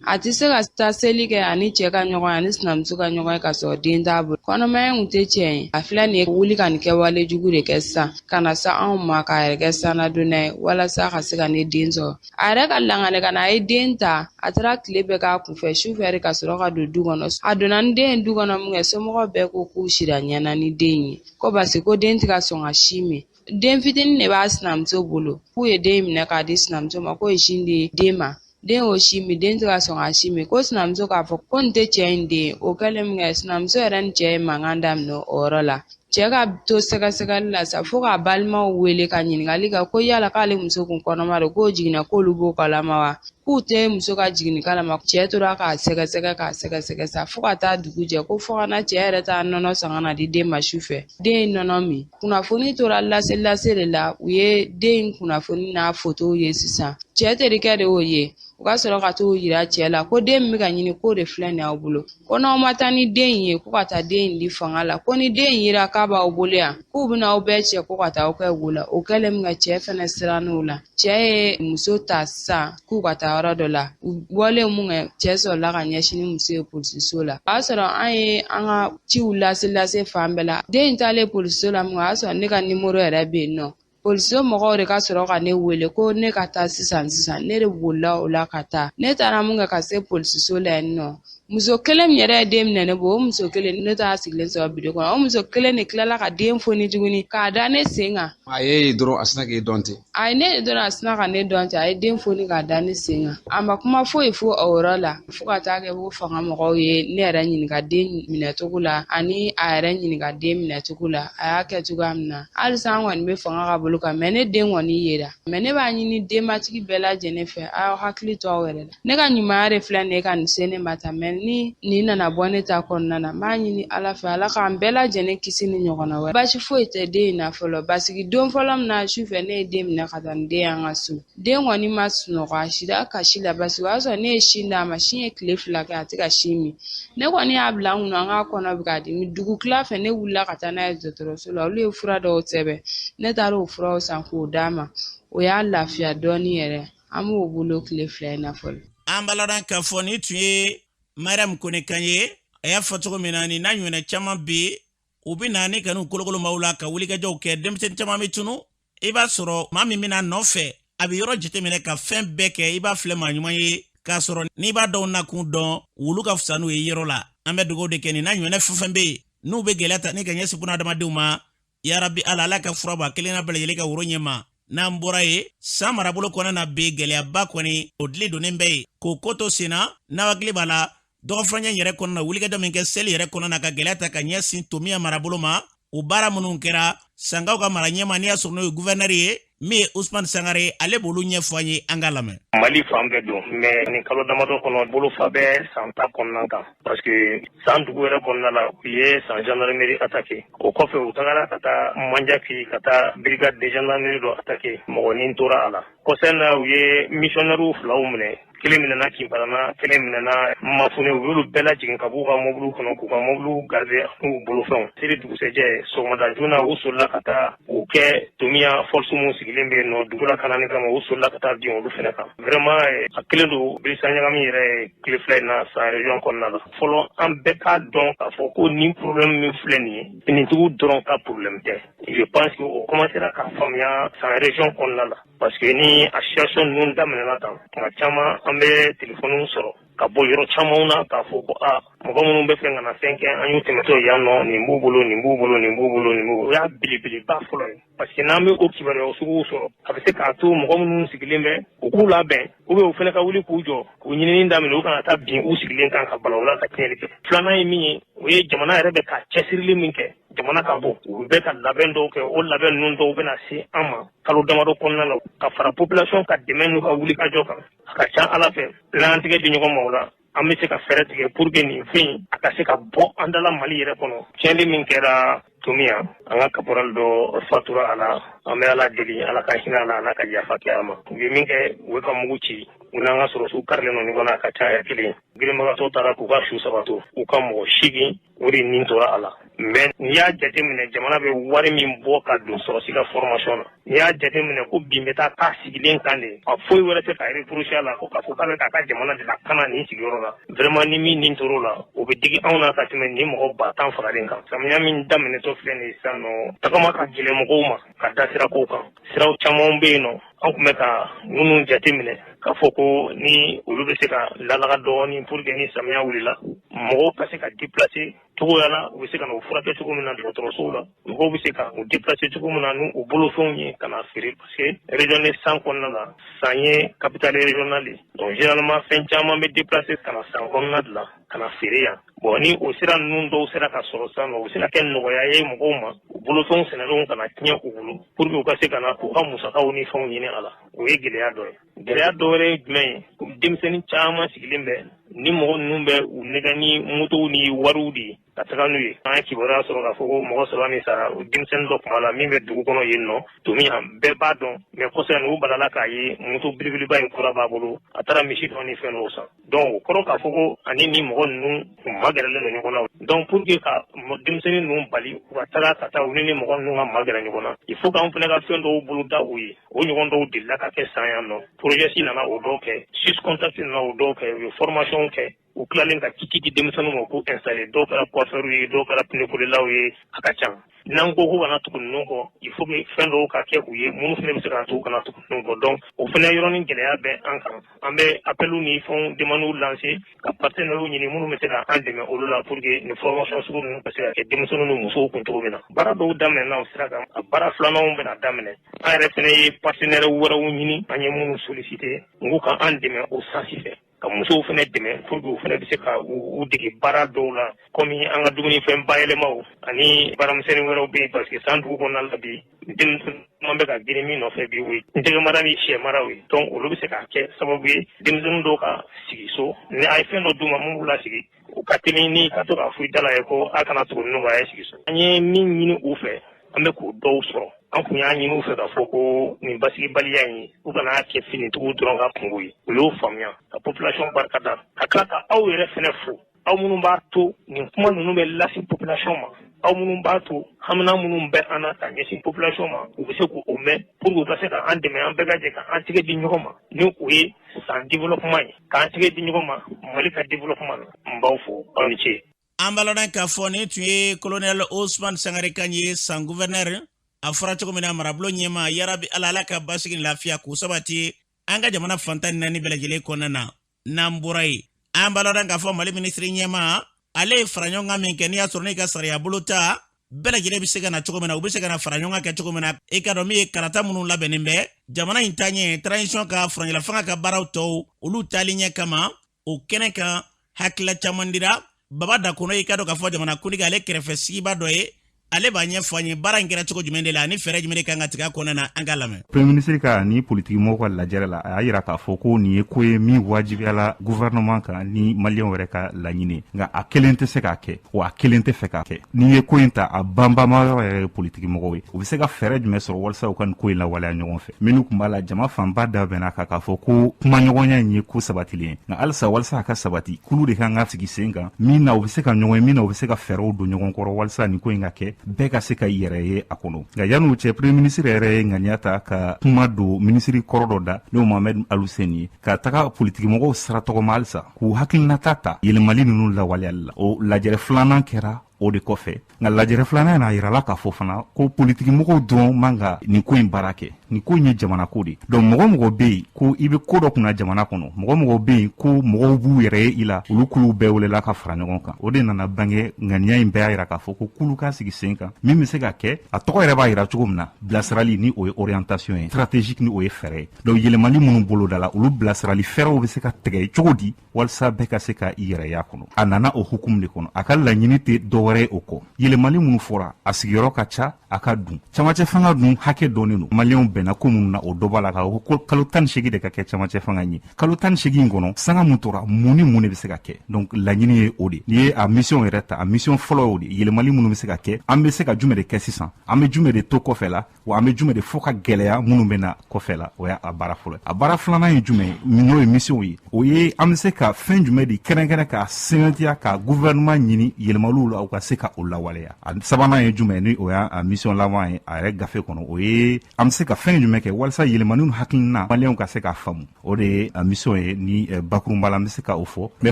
A tɛ se ka taa seli kɛ ani cɛ ka ɲɔgɔn ye, ani sinamuso ka ɲɔgɔn ye ka sɔrɔ den t'a bolo. Kɔnɔmaya in kun tɛ tiɲɛ ye. A filɛ nin ye wuli ka nin kɛwale jugu de kɛ sisan, ka na se anw ma k'a yɛrɛ kɛ sanadonna ye walasa ka se ka ne den sɔrɔ. A yɛrɛ ka langale ka na, a ye den ta, a taara tile bɛɛ k'a kunfɛ, sufɛ de ka sɔrɔ ka don du kɔnɔ. A donna ni den ye du kɔnɔ min kɛ, somɔgɔw bɛɛ ko k'u sira ɲɛna ni den ye, ko parce ko den tɛ ka sɔn ka sin min. Den fitinin de b'a sinamuso bolo, k'u ye den minɛ k'a di sinamuso ma, k'o ye sin di den ma. Den y'o sin min, den tɛ ka sɔn ka sin min, ko sinamuso k'a fɔ ko nin tɛ cɛ in den. O kɛlen min kɛ, sinamuso yɛrɛ ni cɛ ye mankan daminɛ o yɔrɔ la. Cɛ ka to sɛgɛsɛgɛli la sa, fo k'a balimaw wele ka ɲininkali kɛ ko yala k'ale muso kun kɔnɔma don, k'o jiginna, k'olu b'o kalama wa, k'u tɛ muso ka jiginni kalama. Cɛ tora k'a sɛgɛsɛgɛ k'a sɛgɛsɛgɛ sa fo ka taa dugu jɛ, ko fo ka na cɛ yɛrɛ taa nɔnɔ san ka na di den ma su fɛ. Den ye nɔnɔ min. Kunnafoni tora lase lase de la, u ye den in kunnafoni n'a fotow ye sisan. Cɛ terikɛ de y'o ye, u ka sɔrɔ ka t'o yira cɛ la ko den min bɛ ka ɲini k'o de filɛ nin y'aw bolo, ko n'aw ma taa ni den in ye, ko ka taa den in di fanga la, ko ni den in yera k'a b'aw bolo yan, k'u bɛna aw bɛɛ cɛ ko ka taa aw kɛ wo la. O kɛlen min kɛ, cɛ fɛnɛ sirann'o la. Cɛ ye muso ta sisan k'u ka taa yɔrɔ dɔ la. U bɔlen mun kɛ, cɛ sɔrɔla ka ɲɛsin ni muso ye polisiso la. O y'a sɔrɔ an ye an ka ciw lase lase fan bɛɛ la. Den in taalen polisiso la mun kɛ, o y'a sɔrɔ ne ka nimoro yɛrɛ bɛ yen nɔ. Polisiso mɔgɔw de ka sɔrɔ ka ne wele ko ne ka taa sisan sisan. Ne de bolila o la ka taa. Ne taara mun kɛ ka se polisiso la yen nɔ, muso kelen min yɛrɛ ye den minɛ ne bolo, o muso kelen, ne t'a sigilen sɔrɔ biro kɔnɔ, o muso kelen de tilala ka den foni tuguni k'a da ne sen kan. A ye dɔrɔn a sina k'e dɔn ten. A ye ne dɔrɔn a sina ka ne dɔn ten, a ye den foni k'a da ne sen kan. A ma kuma foyi fo o yɔrɔ la, fo ka taa kɛ ko fanga mɔgɔw ye ne yɛrɛ ɲininka den minɛcogo la, ani a yɛrɛ ɲininka den minɛcogo la, a y'a kɛ cogoya min na. Halisa an kɔni bɛ fanga ka bolo kan, mɛ ne den kɔni yera. Mɛ ne b'a ɲini denbatigi bɛɛ lajɛlen fɛ, a y'aw hakili to aw yɛrɛ la. Ne ka ɲumanya de filɛ nin ye ka nin se ne ma tan, mɛ ni nin nana bɔ ne ta kɔnɔna na, n b'a ɲini Ala fɛ, Ala k'an bɛɛ lajɛlen kisi ni ɲɔgɔnna wɛrɛ. Baasi foyi tɛ den in na fɔlɔ, basigi don fɔlɔ min na su fɛ, ne ye den minɛ ka taa ni den y'an ka so. Den kɔni ma sunɔgɔ, a sira kasi la, basigi o y'a sɔrɔ ne ye sin d'a ma, sin ye tile 2 kɛ a tɛ ka sin min. Ne kɔni y'a bila n kunna an k'a kɔnɔ bɛ k'a dimi. Dugu tila fɛ, ne wulila ka taa n'a ye dɔgɔtɔrɔso la, olu ye fura dɔw sɛbɛn, ne taara o furaw san k'o d'a ma, o y'a lafiya dɔɔni yɛrɛ. An b'o bolo tile 2 in na fɔlɔ. An b'a k'a fɔ ni tun ye Mariam Kone kan ye. A y'a fɔ cogo min na, nin n'a ɲɔgɔnna caman bɛ yen, u bɛ na ni ka n'u kolokolo maaw la ka wulikajɔw kɛ. Denmisɛnnin caman bɛ tunu, i b'a sɔrɔ maa min bɛna nɔfɛ, a bɛ yɔrɔ jateminɛ ka fɛn bɛɛ kɛ, i b'a filɛ maa ɲuman ye, k'a sɔrɔ n'i b'a dɔw nakun dɔn, wulu ka fisa n'u ye yɔrɔ la. An bɛ dugawu de kɛ nin n'a ɲɔgɔnna fɛn fɛn bɛ yen n'u bɛ gɛlɛya ta ni ka ɲɛsin bunadamadenw ma. Yarabi Ala, Ala ka fura bɔ a kelenna bɛɛ lajɛlen ka woro ɲɛ ma. N'an bɔra yen, san marabolo kɔnɔna na bi, gɛlɛyaba kɔni o dili donnen bɛ yen k'o ko to sen na. N'aw hakili b'a la, Dɔgɔfurancɛ yɛrɛ kɔnɔna, wulikajɔ min kɛ seli yɛrɛ kɔnɔna na ka gɛlɛya ta ka ɲɛsin Tomiya marabolo ma, o baara minnu kɛra, Sankaw ka mara ɲɛmaa, n'i y'a sɔrɔ n'o ye guvɛnɛri ye, min ye Usumani Sangare, ale b'olu ɲɛfɔ an ye, an k'a lamɛn. Mali fan bɛɛ don, mais nin kalo damadɔ kɔnɔ, bolofa bɛ San ta kɔnɔna kan, parce que San dugu yɛrɛ kɔnɔna la, u ye San gendarmerie attaqué. O kɔfɛ, u tagara ka taa Manjaki ka taa brigade de gendarmerie dɔ attaqué, mɔgɔ nin tora a la. Kɔsɛn na, u ye missionnaires filaw minɛ, kelen minɛna Kinparana, kelen minɛna Mafune. U y'olu bɛɛ lajigin ka b'u ka mɔbiliw kɔnɔ k'u ka mɔbiliw garder n'u bolofɛnw. Seli dugusɛjɛ sɔgɔmada joona, u solila ka taa u kɛ Tomiya force mun sigilen bɛ yen nɔ dugu lakanani kama, u solila ka taa bin olu fɛnɛ kan. Vraiment, a kelen don bilisa ɲagami yɛrɛ ye tile 2 in na San région kɔnɔna la. Fɔlɔ, an bɛɛ k'a dɔn k'a fɔ ko nin problème min filɛ nin ye, finitigiw dɔrɔn ka problème tɛ. Je pense que o commencera ka faamuya San région kɔnɔna la, parce que ni a situation ninnu daminɛna tan, tuma caman an bɛ téléphone sɔrɔ ka bɔ yɔrɔ camanw na k'a fɔ ko a mɔgɔ minnu bɛ fɛ ka na fɛn kɛ, an y'u tɛmɛtɔ yan nɔ, nin b'u bolo, nin b'u bolo, nin b'u bolo, nin b'u bolo. O y'a belebeleba fɔlɔ ye, parce que n'an bɛ o kibaruya suguw sɔrɔ, a bɛ se k'a to mɔgɔ minnu sigilen bɛ, u k'u labɛn, ou bien u fana ka wuli k'u jɔ k'u ɲinini daminɛ, u kana taa bin u sigilen kan ka bala u la ka tiɲɛni kɛ. Filanan ye min ye, o ye jamana yɛrɛ bɛ ka cɛsirili min kɛ, jamana ka bɔ, u bɛ ka labɛn dɔw kɛ. O labɛn ninnu dɔw bɛna se an ma kalo damadɔ kɔnɔna la, ka fara population ka dɛmɛ n'u ka wulikajɔ kan. A ka ca Ala fɛ, n'an tigɛ di ɲɔgɔn ma, o la an bɛ se ka fɛɛrɛ tigɛ pour que nin fɛn in a ka se ka bɔ an dala Mali yɛrɛ kɔnɔ. Tiɲɛni min kɛra Tomiya, an ka caporal dɔ fatura a la. An bɛ Ala deli, Ala ka hinɛ a la, Ala ka yafa kɛ a ma. U ye min kɛ, u ye ka mugu ci, u n'an ka sɔrɔsiw karilen nɔ ɲɔgɔn na, a ka ca heure kelen. Girinbagatɔ taara k'u ka su saba to, u ka mɔgɔ 8, o de nin tora a la. Mais n'i y'a jateminɛ, jamana bɛ wari min bɔ ka don sɔrɔsi ka formation na, n'i y'a jateminɛ ko bin bɛ taa k'a sigilen kan de, a foyi wɛrɛ tɛ ka reprocher a la ko k'a fɔ k'a bɛ k'a ka jamana de lakana nin sigiyɔrɔ la, vraiment, ni min nin tor'o la, o bɛ digi anw na ka tɛmɛ nin mɔgɔ 10 000 fagalen kan. Samiya min daminɛtɔ filɛ nin ye sisan nɔ, tagama ka gɛlɛn mɔgɔw ma ka da sirakow kan. Siraw caman bɛ yen nɔ, an tun bɛ ka minnu jateminɛ k'a fɔ ko ni olu bɛ se ka lalaga dɔɔnin pour que ni samiya wulila, mɔgɔw ka se ka déplacer cogoya la, u bɛ se ka na u furakɛ cogo min na dɔgɔtɔrɔsow la, mɔgɔw bɛ se ka u déplacer cogo min na n'u u bolofɛnw ye ka na feere, parce que région de San kɔnɔna la, San ye capitale régionale ye. Donc généralement, fɛn caman bɛ déplacer ka na San kɔnɔna de la ka na feere yan. Bon, ni o sira ninnu dɔw sera ka sɔrɔ sisan nɔ, o bɛ se ka kɛ nɔgɔya ye mɔgɔw ma, u bolofɛnw sɛnɛlenw kana tiɲɛ u bolo, pour que u ka se ka na k'u ka musakaw ni fɛnw ɲini a la. O ye gɛlɛya dɔ ye. Gɛlɛya dɔ wɛrɛ ye jumɛn ye? Denmisɛnnin caman sigilen bɛ ni mɔgɔ ninnu bɛ u nɛgɛ ni motow ni wariw de ye ka taga n'u ye. An ye kibaruya sɔrɔ k'a fɔ ko mɔgɔ 3 min sara, denmisɛnnin dɔ tun b'a la min bɛ dugu kɔnɔ yen nɔ Tomiya, bɛɛ b'a dɔn. Mais kɔsɛ u balala k'a ye, moto belebeleba in kura b'a bolo, a taara misi dɔ ni fɛn dɔw san. Donc o kɔrɔ k'a fɔ ko ani ni mɔgɔ ninnu u magɛrɛlen don ɲɔgɔn na. Donc pour que ka denmisɛnnin ninnu bali u ka taga ka taa u ni mɔgɔ ninnu ka magɛrɛ ɲɔgɔn na, il faut k'an fana ka fɛn dɔw bolo da u ye. O ɲɔgɔn dɔw delila ka kɛ San yan nɔ, projet nana o dɔw kɛ, Swisscontact nana o dɔw kɛ, u ye formation kɛ, u tilalen ka kit di denmisɛnninw ma k'u installer. Dɔw kɛra coiffeur ye, dɔw kɛra pneu ye, a ka ca. N'an ko ko kana tugu ninnu kɔ, il faut que fɛn dɔw ka kɛ u ye minnu fana bɛ se k'a to u kana tugu ninnu kɔ. Donc o fana yɔrɔnin gɛlɛya bɛ an kan. An bɛ appels ni fɛnw demandes lancer ka partenaires ɲini minnu bɛ se ka an dɛmɛ olu la, pour que nin formation sugu ninnu ka se ka kɛ denmisɛnninw ni musow kun cogo min na. Baara dɔw daminɛna o sira kan, a baara filananw bɛna daminɛ. An yɛrɛ fana ye partenaires wɛrɛw ɲini, an ye minnu solliciter n k'u ka an dɛmɛ o sens fɛ, ka musow fana dɛmɛ pour que u fana bɛ se ka u dege baara dɔw la, komi an ka dumunifɛn bayɛlɛmaw ani baaramisɛnnin wɛrɛw bɛ yen, parce que San dugu kɔnɔna la bi, denmisɛnnin caman bɛ ka girin min nɔfɛ bi, o ye jɛgɛ mara ni sɛ maraw ye. Donc olu bɛ se ka kɛ sababu ye denmisɛnnin dɔw ka sigi so, ni a ye fɛn dɔ d'u ma mun b'u lasigi, u ka teli ni ka to k'a fɔ i da la ye ko a kana tugu ninnu kɔ, a ye sigi so. An ye min ɲini u fɛ, an bɛ k'o dɔw sɔrɔ. An kun y'a ɲini u fɛ k'a fɔ ko nin basigibaliya in, u kana kɛ finitigiw dɔrɔn ka kungo ye. U y'o faamuya, ka population barika da, ka tila ka aw yɛrɛ fɛnɛ fo, aw minnu b'a to nin kuma ninnu bɛ lase population ma, aw minnu b'a to hamina minnu bɛ an na ka ɲɛsin population ma, u bɛ se k'o mɛn, pour que u ka se ka an dɛmɛ, an bɛɛ ka jɛ ka an tigɛ di ɲɔgɔn ma, ni o ye San développement ye, k'an tigɛ di ɲɔgɔn ma Mali ka développement na. N b'aw fo, aw ni ce. An b'a lɔn k'a fɔ nin tun ye colonel Osman Sangare kan ye, San gouverneur. A fɔra cogo min na, marabolo ɲɛma, yarabi Ala, Ala ka basigi ni lafiya k'u sabati an ka jamana fantan ni naani bɛɛ lajɛlen kɔnɔna na. N'an bɔra yen, an b'a lɔn k'a fɔ Mali minisiri ɲɛma, ale ye fara ɲɔgɔn kan min kɛ, n'i y'a sɔrɔ n'i ka sariya bolo ta bɛɛ lajɛlen bɛ se ka na cogo min na, u bɛ se ka na fara ɲɔgɔn kan kɛ cogo min na, e ka dɔn min ye kalata minnu labɛnnen bɛ jamana in taaɲɛ, transition ka furancɛla fanga ka baaraw tɔw, olu taali ɲɛ kama, o kɛnɛ kan. Hakilila caman dira. Baba Dakono, i k'a dɔn k'a fɔ jamanakuntigi ale kɛrɛfɛ sigiba dɔ ye, ale b'a ɲɛfɔ an ye baara in kɛra cogo jumɛn de la ani fɛɛrɛ jumɛn de kan ka tigɛ a kɔnɔna na. An k'a lamɛn. Premier ministre ka ni politiki mɔgɔw ka lajɛrɛ la, a y'a yira k'a fɔ ko nin ye ko ye min wajibiyala gouvernement kan ni maliyɛnw yɛrɛ ka laɲini, nka a kelen tɛ se k'a kɛ, wa a kelen tɛ fɛ k'a kɛ. N'i ye ko in ta, a banbama yɔrɔ yɛrɛ ye politiki mɔgɔw ye. U bɛ se ka fɛɛrɛ jumɛn sɔrɔ walasa u ka nin ko in lawaleya ɲɔgɔn fɛ? Minnu tun b'a la, jama fanba da bɛnna kan k'a fɔ ko kumaɲɔgɔnya in ye ko sabatilen ye, nka halisa walasa a ka sabati, kulu de kan ka sigi sen kan min na u bɛ se ka ɲɔgɔn ye, min na u bɛ se ka fɛɛrɛw don ɲɔgɔn kɔrɔ walasa nin ko in ka kɛ, bɛɛ ka se ka i yɛrɛ ye a kɔnɔ. Nka yan'o cɛ, premier ministre yɛrɛ ye ŋaniya ta ka kuma don minisiri kɔrɔ dɔ da, n'o Mohamed Aluseni ye, ka taga politikimɔgɔw sira tɔgɔma halisa k'u hakilinata ta yɛlɛmali ninnu lawaleyali la. O lajɛrɛ filanan kɛra o de kɔfɛ. Nka lajɛrɛ filanan in, a yirala k'a fɔ fana ko politikimɔgɔw dɔrɔn man ka nin ko in baara kɛ. Nin ko in ye jamana ko de. Donc mɔgɔ mɔgɔ bɛ yen ko i bɛ ko dɔ kunna jamana kɔnɔ, mɔgɔ mɔgɔ bɛ yen ko mɔgɔw b'u yɛrɛ ye i la, olu kuluw bɛɛ welela ka fara ɲɔgɔn kan. O de nana bange ŋaniya in bɛɛ y'a yira k'a fɔ ko kulu ka sigi sen kan min bɛ se ka kɛ, a tɔgɔ yɛrɛ b'a yira cogo min na, bilasirali, ni o ye orientation ye, stratégique, ni o ye fɛɛrɛ ye. Donc yɛlɛmali minnu bolodala, olu bilasirali fɛɛrɛw bɛ se ka tigɛ cogo di walasa bɛɛ ka se ka i yɛrɛ y'a kɔnɔ? A nana o hukumu de kɔnɔ. A ka laɲini tɛ dɔwɛrɛ ye o kɔ. Yɛlɛmali minnu fɔra, a sigiyɔrɔ ka ca, a ka dun camancɛ fanga dun hakɛ dɔnnen don. Maliyɛnw bɛnna ko minnu na, o dɔ b'a la k'a fɔ ko kalo 18 de ka kɛ camancɛ fanga ye. Kalo 18 in kɔnɔ, sanga mun tora, mun ni mun de bɛ se ka kɛ? Donc laɲini ye o de. N'i ye a mission yɛrɛ ta, a mission fɔlɔ y'o de: yɛlɛmali minnu bɛ se ka kɛ, an bɛ se ka jumɛn de kɛ sisan, an bɛ jumɛn de to kɔfɛ la, wa an bɛ jumɛn de fɔ ka gɛlɛya minnu bɛ na kɔfɛ la. O y'a baara fɔlɔ. A baara filanan ye jumɛn ye? N'o ye mission ye, o ye an bɛ se ka fɛn jumɛn de kɛrɛnkɛrɛn k'a sɛmɛntiya ka gouvernement ɲini yɛlɛmaliw la, u ka se ka o lawaleya. A sabanan ye jumɛn? Ni o y'a mission laban ye a yɛrɛ gafe kɔnɔ, o ye an bɛ se ka fɛn jumɛn kɛ walasa yɛlɛmaniw hakilina maliyɛnw ka se k'a faamu. O de ye a mission ye. Ni bakurunba la, an bɛ se ka o fɔ. Mais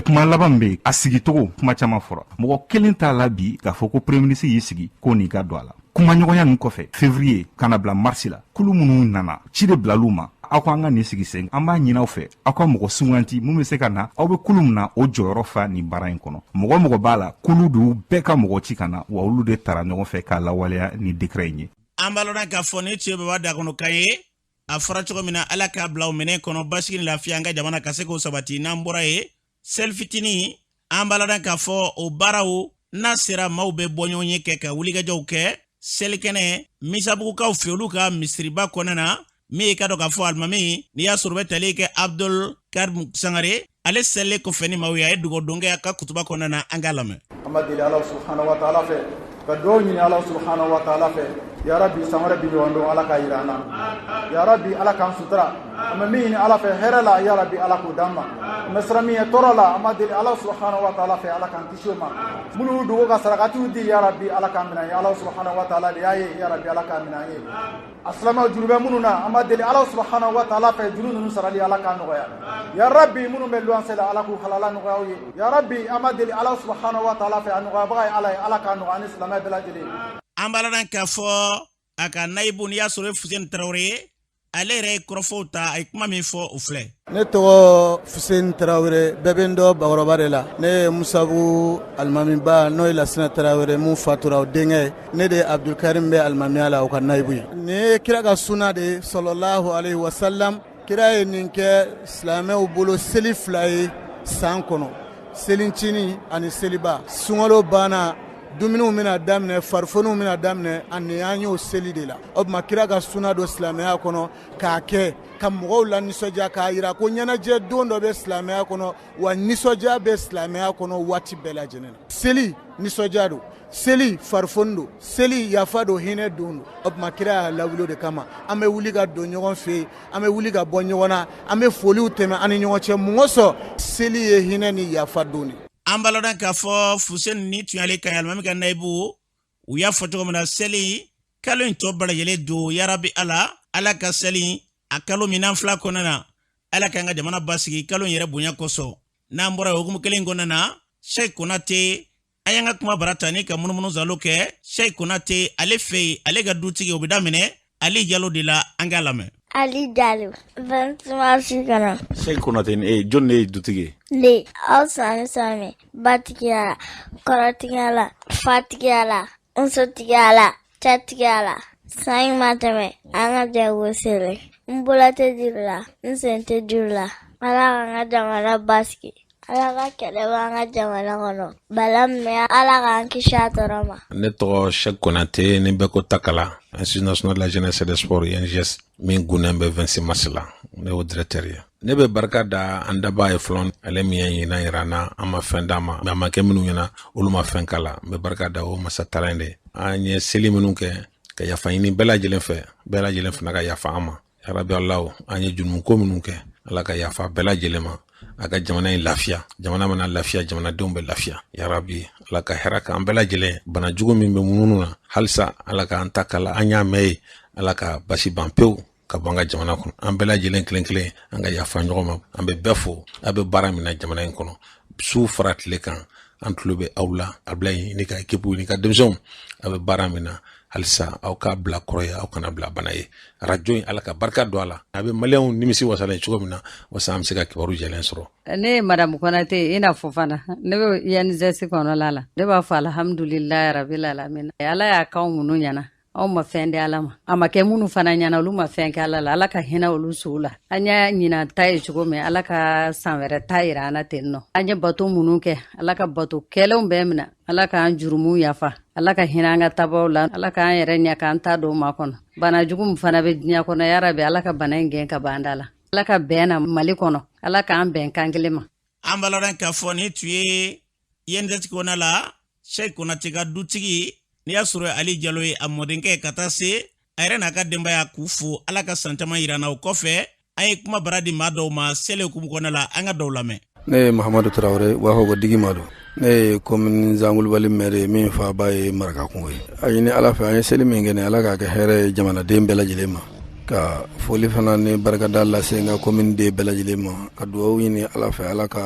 kuma laban min bɛ yen, a sigicogo, kuma caman fɔra. Mɔgɔ kelen t'a la bi k'a fɔ ko premier ministre y'i sigi ko nin ka don a la. Kumaɲɔgɔnya nin kɔfɛ, février ka na bila marsi la, kulu minnu nana, ci de bilal'u ma: aw ka an ka nin sigi sen, an b'a ɲini aw fɛ, aw ka mɔgɔ suganti mun bɛ se ka na, aw bɛ kulu min na, o jɔyɔrɔ fa nin baara in kɔnɔ. Mɔgɔ mɔgɔ b'a la, kulu de bɛɛ ka mɔgɔ ci ka na, wa olu de tara ɲɔgɔn fɛ k'a lawaleya ni décret in ye. An b'a lɔn k'a fɔ ni tun ye Baba Dakono kan ye. A fɔra cogo min na, Ala k'a bila o minɛn kɔnɔ, basigi ni lafiya, an ka jamana ka se k'o sabati. N'an bɔra yen, selifitinin, an b'a lɔn k'a fɔ o baaraw n'a sera, maaw bɛ bɔ ɲɔgɔn ye kɛ ka wulikajɔw kɛ selikɛnɛ Misabugukaw fɛ, olu ka misiriba kɔnɔna na. Min ye ka dɔn k'a fɔ alimami, n'i y'a sɔrɔ u bɛ tali kɛ Abdul Karim Sangare, ale selilen kɔfɛ ni maaw ye, a ye dugawu kɛ a ka kutuba kɔnɔna na. An k'a lamɛn. An b'a deli Ala subhanahu wa ta'ala fɛ, ka dugawu ɲini Ala subhanahu wa ta'ala fɛ. Ya Rabbi, san wɛrɛ bi ɲɔgɔn don, Ala k'a yira an na. Ya Rabbi, Ala k'an sutura. An bɛ min ɲini Ala fɛ hɛrɛ la, ya Rabbi, Ala k'o d'an ma. An bɛ siran min ye tɔɔrɔ la, an b'a deli Ala subhanahu wa ta'ala fɛ, Ala k'an kisi o ma. Minnu y'u dogo ka sarakatiw di, ya Rabbi, Ala k'an minɛ an ye. Ala subhanahu wa ta'ala de y'a ye, ya Rabbi, Ala k'a minɛ an ye. A silamɛw juru bɛ minnu na, an b'a deli Ala subhanahu wa ta'ala fɛ, juru ninnu sarali, Ala k'a nɔgɔya. Ya Rabbi, minnu bɛ luwanse la, Ala k'u halala nɔgɔya u ye. Ya Rabbi, an b'a deli Ala subhanahu wa ta'ala fɛ, a nɔgɔyabaga ye Ala ye, Ala k'a nɔgɔya ani silamɛ bɛɛ lajɛlen. An b'a lɔn k'a fɔ a ka nayibu, n'i y'a sɔrɔ ye Fuseni Tarawele ye, ale yɛrɛ ye kɔrɔfɔw ta, a ye kuma min fɔ, o filɛ. Ne tɔgɔ Fuseni Tarawele, bɛɛ bɛ n dɔn Bakɔrɔba de la. Ne ye Musabu alimamiba, n'o ye Lasina Tarawele mun fatura, o denkɛ. Ne de ye Abdulkarim bɛ alimamiya la, o ka nayibu ye. Nin ye kira ka suna de ye, sɔlɔlahu alayhi wa salam. Kira ye nin kɛ silamɛw bolo, seli fila ye san kɔnɔ, selincinin ani seliba. Sunkalo banna, dumuniw bɛna daminɛ, farifoniw bɛna daminɛ, ani an y'o seli de la. O tuma kira ka suna don silamɛya kɔnɔ k'a kɛ ka mɔgɔw la nisɔndiya, k'a jira ko ɲɛnajɛ don dɔ bɛ silamɛya kɔnɔ, wa nisɔndiya bɛ silamɛya kɔnɔ waati bɛɛ lajɛlen na. Seli nisɔndiya don, seli farifoni don, seli yafa don, hinɛ don don. O tuma kira y'a lawuli de kama. An bɛ wuli ka don ɲɔgɔn fɛ yen, an bɛ wuli ka bɔ ɲɔgɔn na, an bɛ foliw tɛmɛ an ni ɲɔgɔn cɛ. Mun kosɔn? Seli ye hinɛ ni yafa don de. An b'a lɔn k'a fɔ Fuseni ni tun y'ale kan ye, alimami ka nayibu, u y'a fɔ cogo min na, seli kalo in tɔ bɛɛ lajɛlen don. Yarabi Ala, Ala ka seli a kalo min n'an fila kɔnɔna na, Ala k'an ka jamana basigi kalo in yɛrɛ bonya kosɔn. N'an bɔra hukumu kelen kɔnɔna na, Sɛki Konate, an y'an ka kuma bara ta ni ka munumunu zalo kɛ Sɛki Konate ale fɛ yen, ale ka dutigi, o bɛ daminɛ Ali Jalo de la. An k'a lamɛn. Ali Jalo, 26 mars kɔnɔ. Sɛki Konate, jɔn de ye dutigi ye? Ne, aw sani sani, batigiya la, kɔrɔtigiya la, fatigiya la, musotigiya la, cɛtigiya la. San in ma tɛmɛ, an ka jɛ k'o seli. N bolo tɛ juru la, n sen tɛ juru la. Ala k'an ka jamana basigi. Ala ka kɛlɛ b'an ka jamana kɔnɔ. Bala min bɛ Ala k'an kisi a tɔɔrɔ ma. Ne tɔgɔ Cheick Konate, ni bɛɛ ko Takala, Institut national de la jeunesse et des sports INJS min gunnen bɛ 26 mars la, ne y'o directeur ye. Ne bɛ barika da an dabaa ye fɔlɔ, ale min ye ɲinan yira an na, an ma fɛn d'a ma, mais a ma kɛ minnu ɲɛna, olu ma fɛn k'a la. N bɛ barika da o masa tala in de. An ye seli minnu kɛ, ka yafa ɲini bɛɛ lajɛlen fɛ, bɛɛ lajɛlen fana ka yafa an ma. Yarabi Alahu, an ye jurumu minnu kɛ, Ala ka yafa bɛɛ lajɛlen ma. A ka jamana in lafiya, jamana mana lafiya, jamanadenw bɛ lafiya. Yarabi Ala ka hɛrɛ k'an bɛɛ lajɛlen. Bana jugu min bɛ mununu na halisa, Ala k'an ta kala, an y'a mɛn ye, Ala ka basi ban pewu ka bɔ an ka jamana kɔnɔ. An bɛɛ lajɛlen kelen kelen, an ka yafa ɲɔgɔn ma. An bɛ bɛɛ fo, a bɛ baara min na jamana in kɔnɔ, su fara tile kan, an tulo bɛ aw la. A bila yen, n'i ka ekipu, n'i ka denmisɛnw, a bɛ baara min na halisa, aw k'a bila kɔrɔ ye, aw kana bila bana ye. Arajo in, Ala ka barika don a la, a bɛ maliyɛnw nimisi wasalen cogo min na, walasa an bɛ se ka kibaru jɛlen sɔrɔ. Ne ye madamu Konate, i n'a fɔ fana ne bɛ INJS kɔnɔla la. Ne b'a fɔ alhamdulilayi rabil alamin. Ala y'a k'anw minnu ɲɛna, anw ma fɛn di Ala ma, a ma kɛ minnu fana ɲɛna, olu ma fɛn kɛ Ala la. Ala ka hinɛ olu sow la. An y'a ɲinan ta ye cogo min, Ala ka san wɛrɛ ta yira an na ten nɔ. An ye bato minnu kɛ, Ala ka bato kɛlenw bɛɛ minɛ. Ala k'an jurumu yafa, Ala ka hinɛ an ka tabaw la, Ala k'an yɛrɛ ɲɛ k'an ta don ma kɔnɔ. Bana jugu min fana bɛ diɲɛ kɔnɔ, yarabi Ala ka bana in gɛn ka bɔ an da la. Ala ka bɛn na Mali kɔnɔ, Ala k'an bɛn kan kelen ma. An b'a lɔn k'a fɔ ni tun ye INJS kɔnɔna la, Cheick Konate ka dutigi, n'i y'a sɔrɔ Ali Jalo ye, a mɔdenkɛ, ka taa se a yɛrɛ n'a ka denbaya, k'u fo, Ala ka san caman yira n na. O kɔfɛ, an ye kuma bara di maa dɔw ma seli hukumu kɔnɔna la, an ka dɔw lamɛn. Ne ye Mahamadu Tarawele, u b'a fɔ ko Digima don. Ne ye commune Zankulubali maire ye, min faaba ye Marakakungo ye. A ɲini Ala fɛ, an ye seli min kɛ nin, Ala k'a kɛ hɛrɛ ye jamanaden bɛɛ lajɛlen ma. Ka foli fana ni barikada lase n ka commune den bɛɛ lajɛlen ma, ka dugawu ɲini Ala fɛ, Ala ka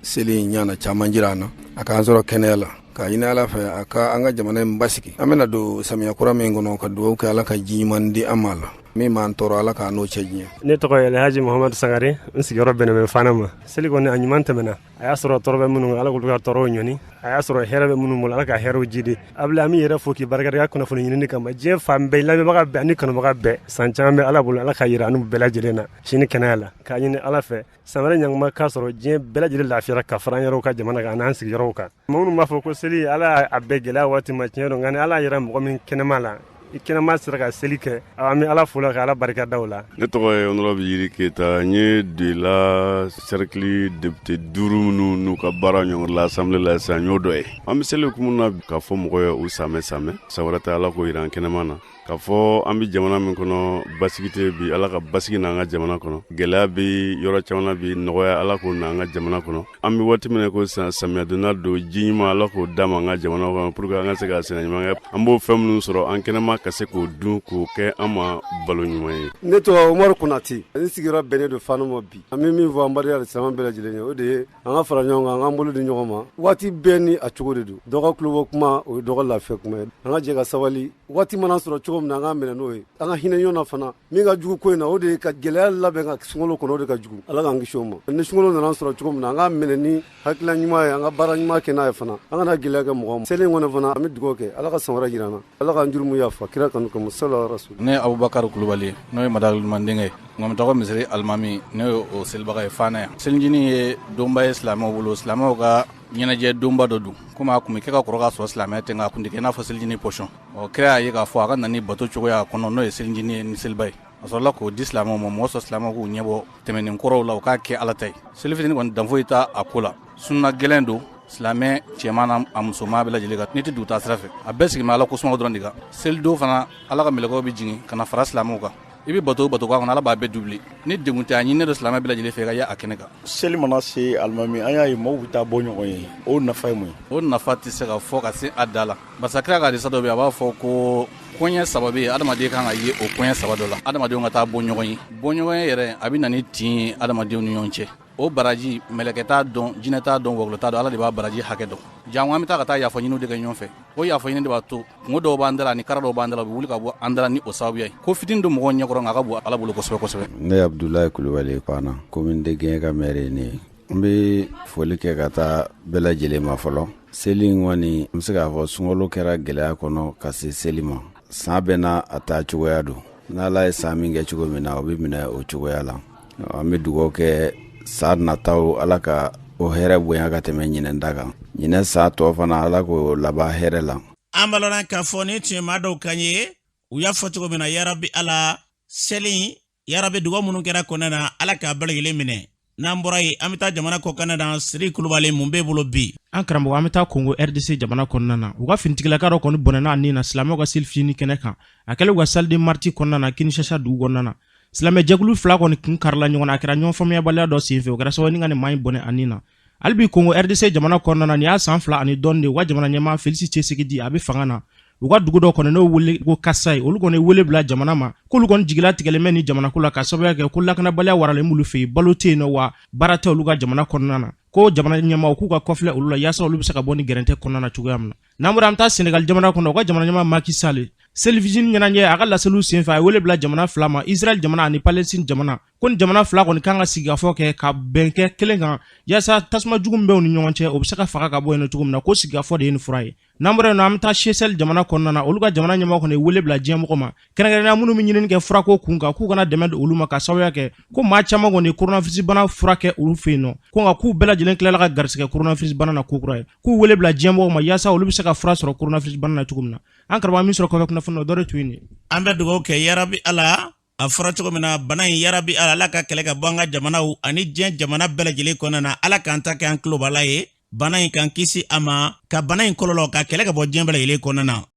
seli in ɲana caman jira an na, a k'an sɔrɔ kɛnɛya la, k'a ɲini Ala fɛ a ka an ka jamana in basigi. An bɛna don samiya kura min kɔnɔ, ka dugawu kɛ Ala ka ji ɲuman di an ma la, min b'an tɔɔrɔ, Ala k'a n'o cɛ diɲɛ. Ne tɔgɔ ye Alhaji Muhamadu Sangare, n sigiyɔrɔ bɛnnen bɛ Fana ma. Seli kɔni a ɲuman tɛmɛna, a y'a sɔrɔ tɔɔrɔ bɛ minnu, Ala k'olu ka tɔɔrɔw ɲɔni, a y'a sɔrɔ hɛrɛ bɛ minnu bolo, Ala ka hɛrɛw jidi. Abila, an b'i yɛrɛ fo k'i barikada kunnafoni ɲinini kama diɲɛ fan bɛɛ, lamɛnbaga bɛɛ ani kanubaga bɛɛ. San caman bɛ Ala bolo, Ala ka yira an bɛɛ lajɛlen na sini kɛnɛya la, k'a ɲini Ala fɛ san wɛrɛ ɲanguma k'a sɔrɔ diɲɛ bɛɛ lajɛlen lafiyara, ka fara an yɛrɛw ka jamana kan an'an sigiyɔrɔw kan. Minnu b'a fɔ ko seli, Ala a bɛɛ gɛlɛya waati ma, tiɲɛ don, nka ni Ala yɛrɛ mɔgɔ min kɛnɛma la, i kɛnɛma sera ka seli kɛ, an bɛ Ala fo la ka Ala barika da o la. Ne tɔgɔ ye honorable Yiri Keyita, n ye Dela cercle député 5 minnu n'u ka baara ɲɔngirila assemblée la sisan, n y'o dɔ ye. An bɛ seli hukumu na k'a fɔ mɔgɔ ye u samɛ samɛ, san wɛrɛ ta Ala k'o yira an kɛnɛma na. K'a fɔ an bɛ jamana min kɔnɔ, basigi tɛ bi, Ala ka basigi na an ka jamana kɔnɔ. Gɛlɛya bɛ yɔrɔ caman na bi, nɔgɔya Ala k'o na an ka jamana kɔnɔ. An bɛ waati min na ko sisan, samiya donda don, ji ɲuman Ala k'o d'an ma an ka jamana kɔnɔ, pour que an ka se ka sɛnɛ ɲuman kɛ. An b'o fɛn minnu sɔrɔ an kɛnɛma, ka se k'o dun, k'o kɛ an ma balo ɲuman ye. Ne tɔgɔ Umaru Konate, n sigiyɔrɔ bɛnnen don Fana ma bi. An bɛ min fɔ an badenya silamɛ bɛɛ lajɛlen ye, o de ye an ka fara ɲɔgɔn kan, an k'an bolo di ɲɔgɔn ma. Waati bɛɛ ni a cogo de don. Dɔ ka tulobɔ kuma, o ye dɔ ka lafiya kuma ye. An ka jɛ ka sabali, waati mana sɔrɔ cogo min na, an k'a minɛ n'o ye. An ka hinɛ ɲɔgɔn na fana. Min ka jugu ko in na, o de ye ka gɛlɛya labɛn ka sunkalo kɔnɔ, o de ka jugu. Ala k'an kisi o ma. Ni sunkalo nana sɔrɔ cogo min na, an k'a minɛ ni hakilila ɲuman ye, an ka baara ɲuman kɛ n'a ye fana. An kana gɛlɛya kɛ mɔgɔ ma. Seli in kɔnɔ fana, an bɛ dugawu kɛ, Ala ka san wɛrɛ jira an na. Ala k'an jurumu yafa kira kanu kama, sallallahu alaihi wasallam. Ne ye Abubakar Kulubali, n'o ye Madakalimandenge ye. Nka tɔgɔ misiri alimami, ne ye o selibaga ye Fana yan. Selijinin ye donba ye silamɛw bolo, silamɛw ka ɲɛnajɛ donba dɔ don. Komi a kun bɛ kɛ ka kɔrɔ ka sɔrɔ silamɛya tɛ, nka a kun tɛ kɛ i n'a fɔ selijinin pɔsɔn. Ɔ, kira y'a ye k'a fɔ a ka na ni bato cogoya kɔnɔ, n'o ye selijinin ye ni seliba ye. A sɔrɔla k'o di silamɛw ma, mɔgɔ sɔrɔ silamɛw k'u ɲɛbɔ tɛmɛnen kɔrɔw la, u k'a kɛ Ala ta ye. Seli fitinin kɔni, dan foyi t'a a ko la. Sunna gɛlɛn don, silamɛ cɛman n'a a musoman bɛɛ lajɛlen kan, n'i tɛ dugutaa sira fɛ. A bɛɛ sigilen bɛ Ala ko suma dɔrɔn de kan. Selidon fana, Ala ka mɛlɛkɛw bɛ jigin ka na fara silamɛw kan. I bɛ bato o bato k'a kɔnɔ, Ala b'a bɛɛ doublé. Ni degun tɛ, a ɲininen don silamɛ bɛɛ lajɛlen fɛ i ka ye a kɛnɛ kan. Seli mana se, alimami, an y'a ye maaw bɛ taa bɔ ɲɔgɔn ye, o nafa ye mun ye? O nafa tɛ se ka fɔ ka se a da la, barisa kira ka hadisa dɔ bɛ yen, a b'a fɔ ko koɲɛ 3 bɛ yen, adamaden kan ka ye o koɲɛ 3 dɔ la. Adamadenw ka taa bɔ ɲɔgɔn ye, bɔ ɲɔgɔn ye yɛrɛ, a bɛ na ni tin ye adamadenw ni ɲɔgɔn cɛ. O baraji, mɛlɛkɛ t'a dɔn, jinɛ t'a dɔn, wɔkulɔ t'a dɔn, Ala de b'a baraji hakɛ dɔn. Jango an bɛ taa ka taa yafa ɲiniw de kɛ ɲɔgɔn fɛ. O yafa ɲini de b'a to kungo dɔw b'an dala ani kara dɔw b'an dala, u bɛ wuli ka bɔ an dala ni o sababuya ye. Ko fitinin don mɔgɔw ɲɛkɔrɔ, nka a ka bon Ala bolo kosɛbɛ kosɛbɛ. Ne ye Abudulayi Kulubali, Fana commune de Gɛn ka maire ye ne ye. N bɛ foli kɛ ka taa bɛɛ lajɛlen ma fɔlɔ. Seli in kɔni, n bɛ se k'a fɔ sunkalo kɛra gɛlɛya kɔnɔ ka se seli ma. San bɛɛ n'a a taa cogoya don. N'Ala ye san min kɛ cogo min na, o bɛ minɛ o cogoya la. An bɛ dugawu kɛ san nataw, Ala ka o hɛrɛ bonya ka tɛmɛ ɲinɛn ta kan. Ɲinɛ san tɔ fana, Ala k'o laban hɛrɛ la. An b'a lɔn k'a fɔ nin tun ye maa dɔw kan ye, u y'a fɔ cogo min na. Yarabi Ala, seli, yarabi, dugawu minnu kɛra kɔnɛ na, Ala k'a bɛɛ lajɛlen minɛ. N'an bɔra yen, an bɛ taa jamana kɔkan na. Siri Kulubali, mun b'e bolo bi? An karamɔgɔ, an bɛ taa Kongo RDC jamana kɔnɔna na. U ka finitigilaka dɔ kɔni bɔnɛna a ni na silamɛw ka seli fitinin kɛnɛ kan. A kɛlen u ka salle des martyrs kɔnɔna na, Kinshasa dugu kɔnɔna na. Silamɛjɛkulu fila kɔni kun karila ɲɔgɔn na. A kɛra ɲɔgɔn faamuyabaliya dɔ senfɛ, o kɛra sababu ni ka nin maa in bɔnɛ a ni na. Hali bi Kongo RDC jamana kɔnɔna na, nin y'a san 2 ani dɔɔni de, u ka jamana ɲɛmaa Felisi Tshisekedi, a bɛ fanga na. U ka dugu dɔ kɔni, n'o wele ko Kasayi, olu kɔni wele bila jamana ma k'olu kɔni jigila tigɛlen bɛ ni jamanako la, ka sababuya kɛ ko lakanabaliya waralen b'olu fɛ yen, balo tɛ yen nɔ, wa baara tɛ olu ka jamana kɔnɔna na, ko jamana ɲɛmaaw k'u ka kɔfilɛ olu la, yaasa olu bɛ se ka bɔ ni gɛrɛntɛ kɔnɔna na cogoya min na. N'an bɔra, an bɛ taa Senegal jamana kɔnɔ. U ka jamana ɲɛmaa Macky Sall, selifitinin ɲɛnajɛ, a ka laseliw senfɛ, a ye wele bila jamana fila ma, Israël jamana ani Palestine jamana, ko ni jamana fila kɔni kan ka sigikafɔ kɛ ka bɛn kɛ kelen kan, yaasa tasuma jugu min bɛ u ni ɲɔgɔn cɛ, o bɛ se ka faga ka bɔ yen cogo min na, ko sigikafɔ de ye nin fura ye. N'an bɔra yen nɔ, an bɛ taa Seychelles jamana kɔnɔna na. Olu ka jamana ɲɛmɔgɔ kɔni ye wele bila diɲɛmɔgɔ ma, kɛrɛnkɛrɛnnenya minnu bɛ ɲinini kɛ furako kun kan, k'u kana dɛmɛ don olu ma, ka sababuya kɛ ko maa caman kɔni ye coronavirus bana furakɛ olu fɛ yen nɔ, ko nka k'u bɛɛ lajɛlen tilala ka garisɛgɛ coronavirus bana na kokura ye, k'u wele bila diɲɛmɔgɔ ma yaasa olu bɛ se ka fura sɔrɔ coronavirus bana na cogo min na. An karamɔgɔ, min sɔrɔ kɔfɛ kunnafoni na, o dɔ de tun ye nin ye. An bɛ dugawu kɛ, yarabi Ala. A fɔra cogo min na, bana in, yarabi Ala, Ala ka kɛlɛ ka bɔ an ka jamanaw ani diɲɛ jamana bɛɛ lajɛlen kɔnɔna na. Ala k'an ta kɛ an tulo bala ye, bana in k'an kisi a ma, ka bana in kɔlɔlɔ ka kɛlɛ ka bɔ diɲɛ bɛɛ lajɛlen kɔnɔna na.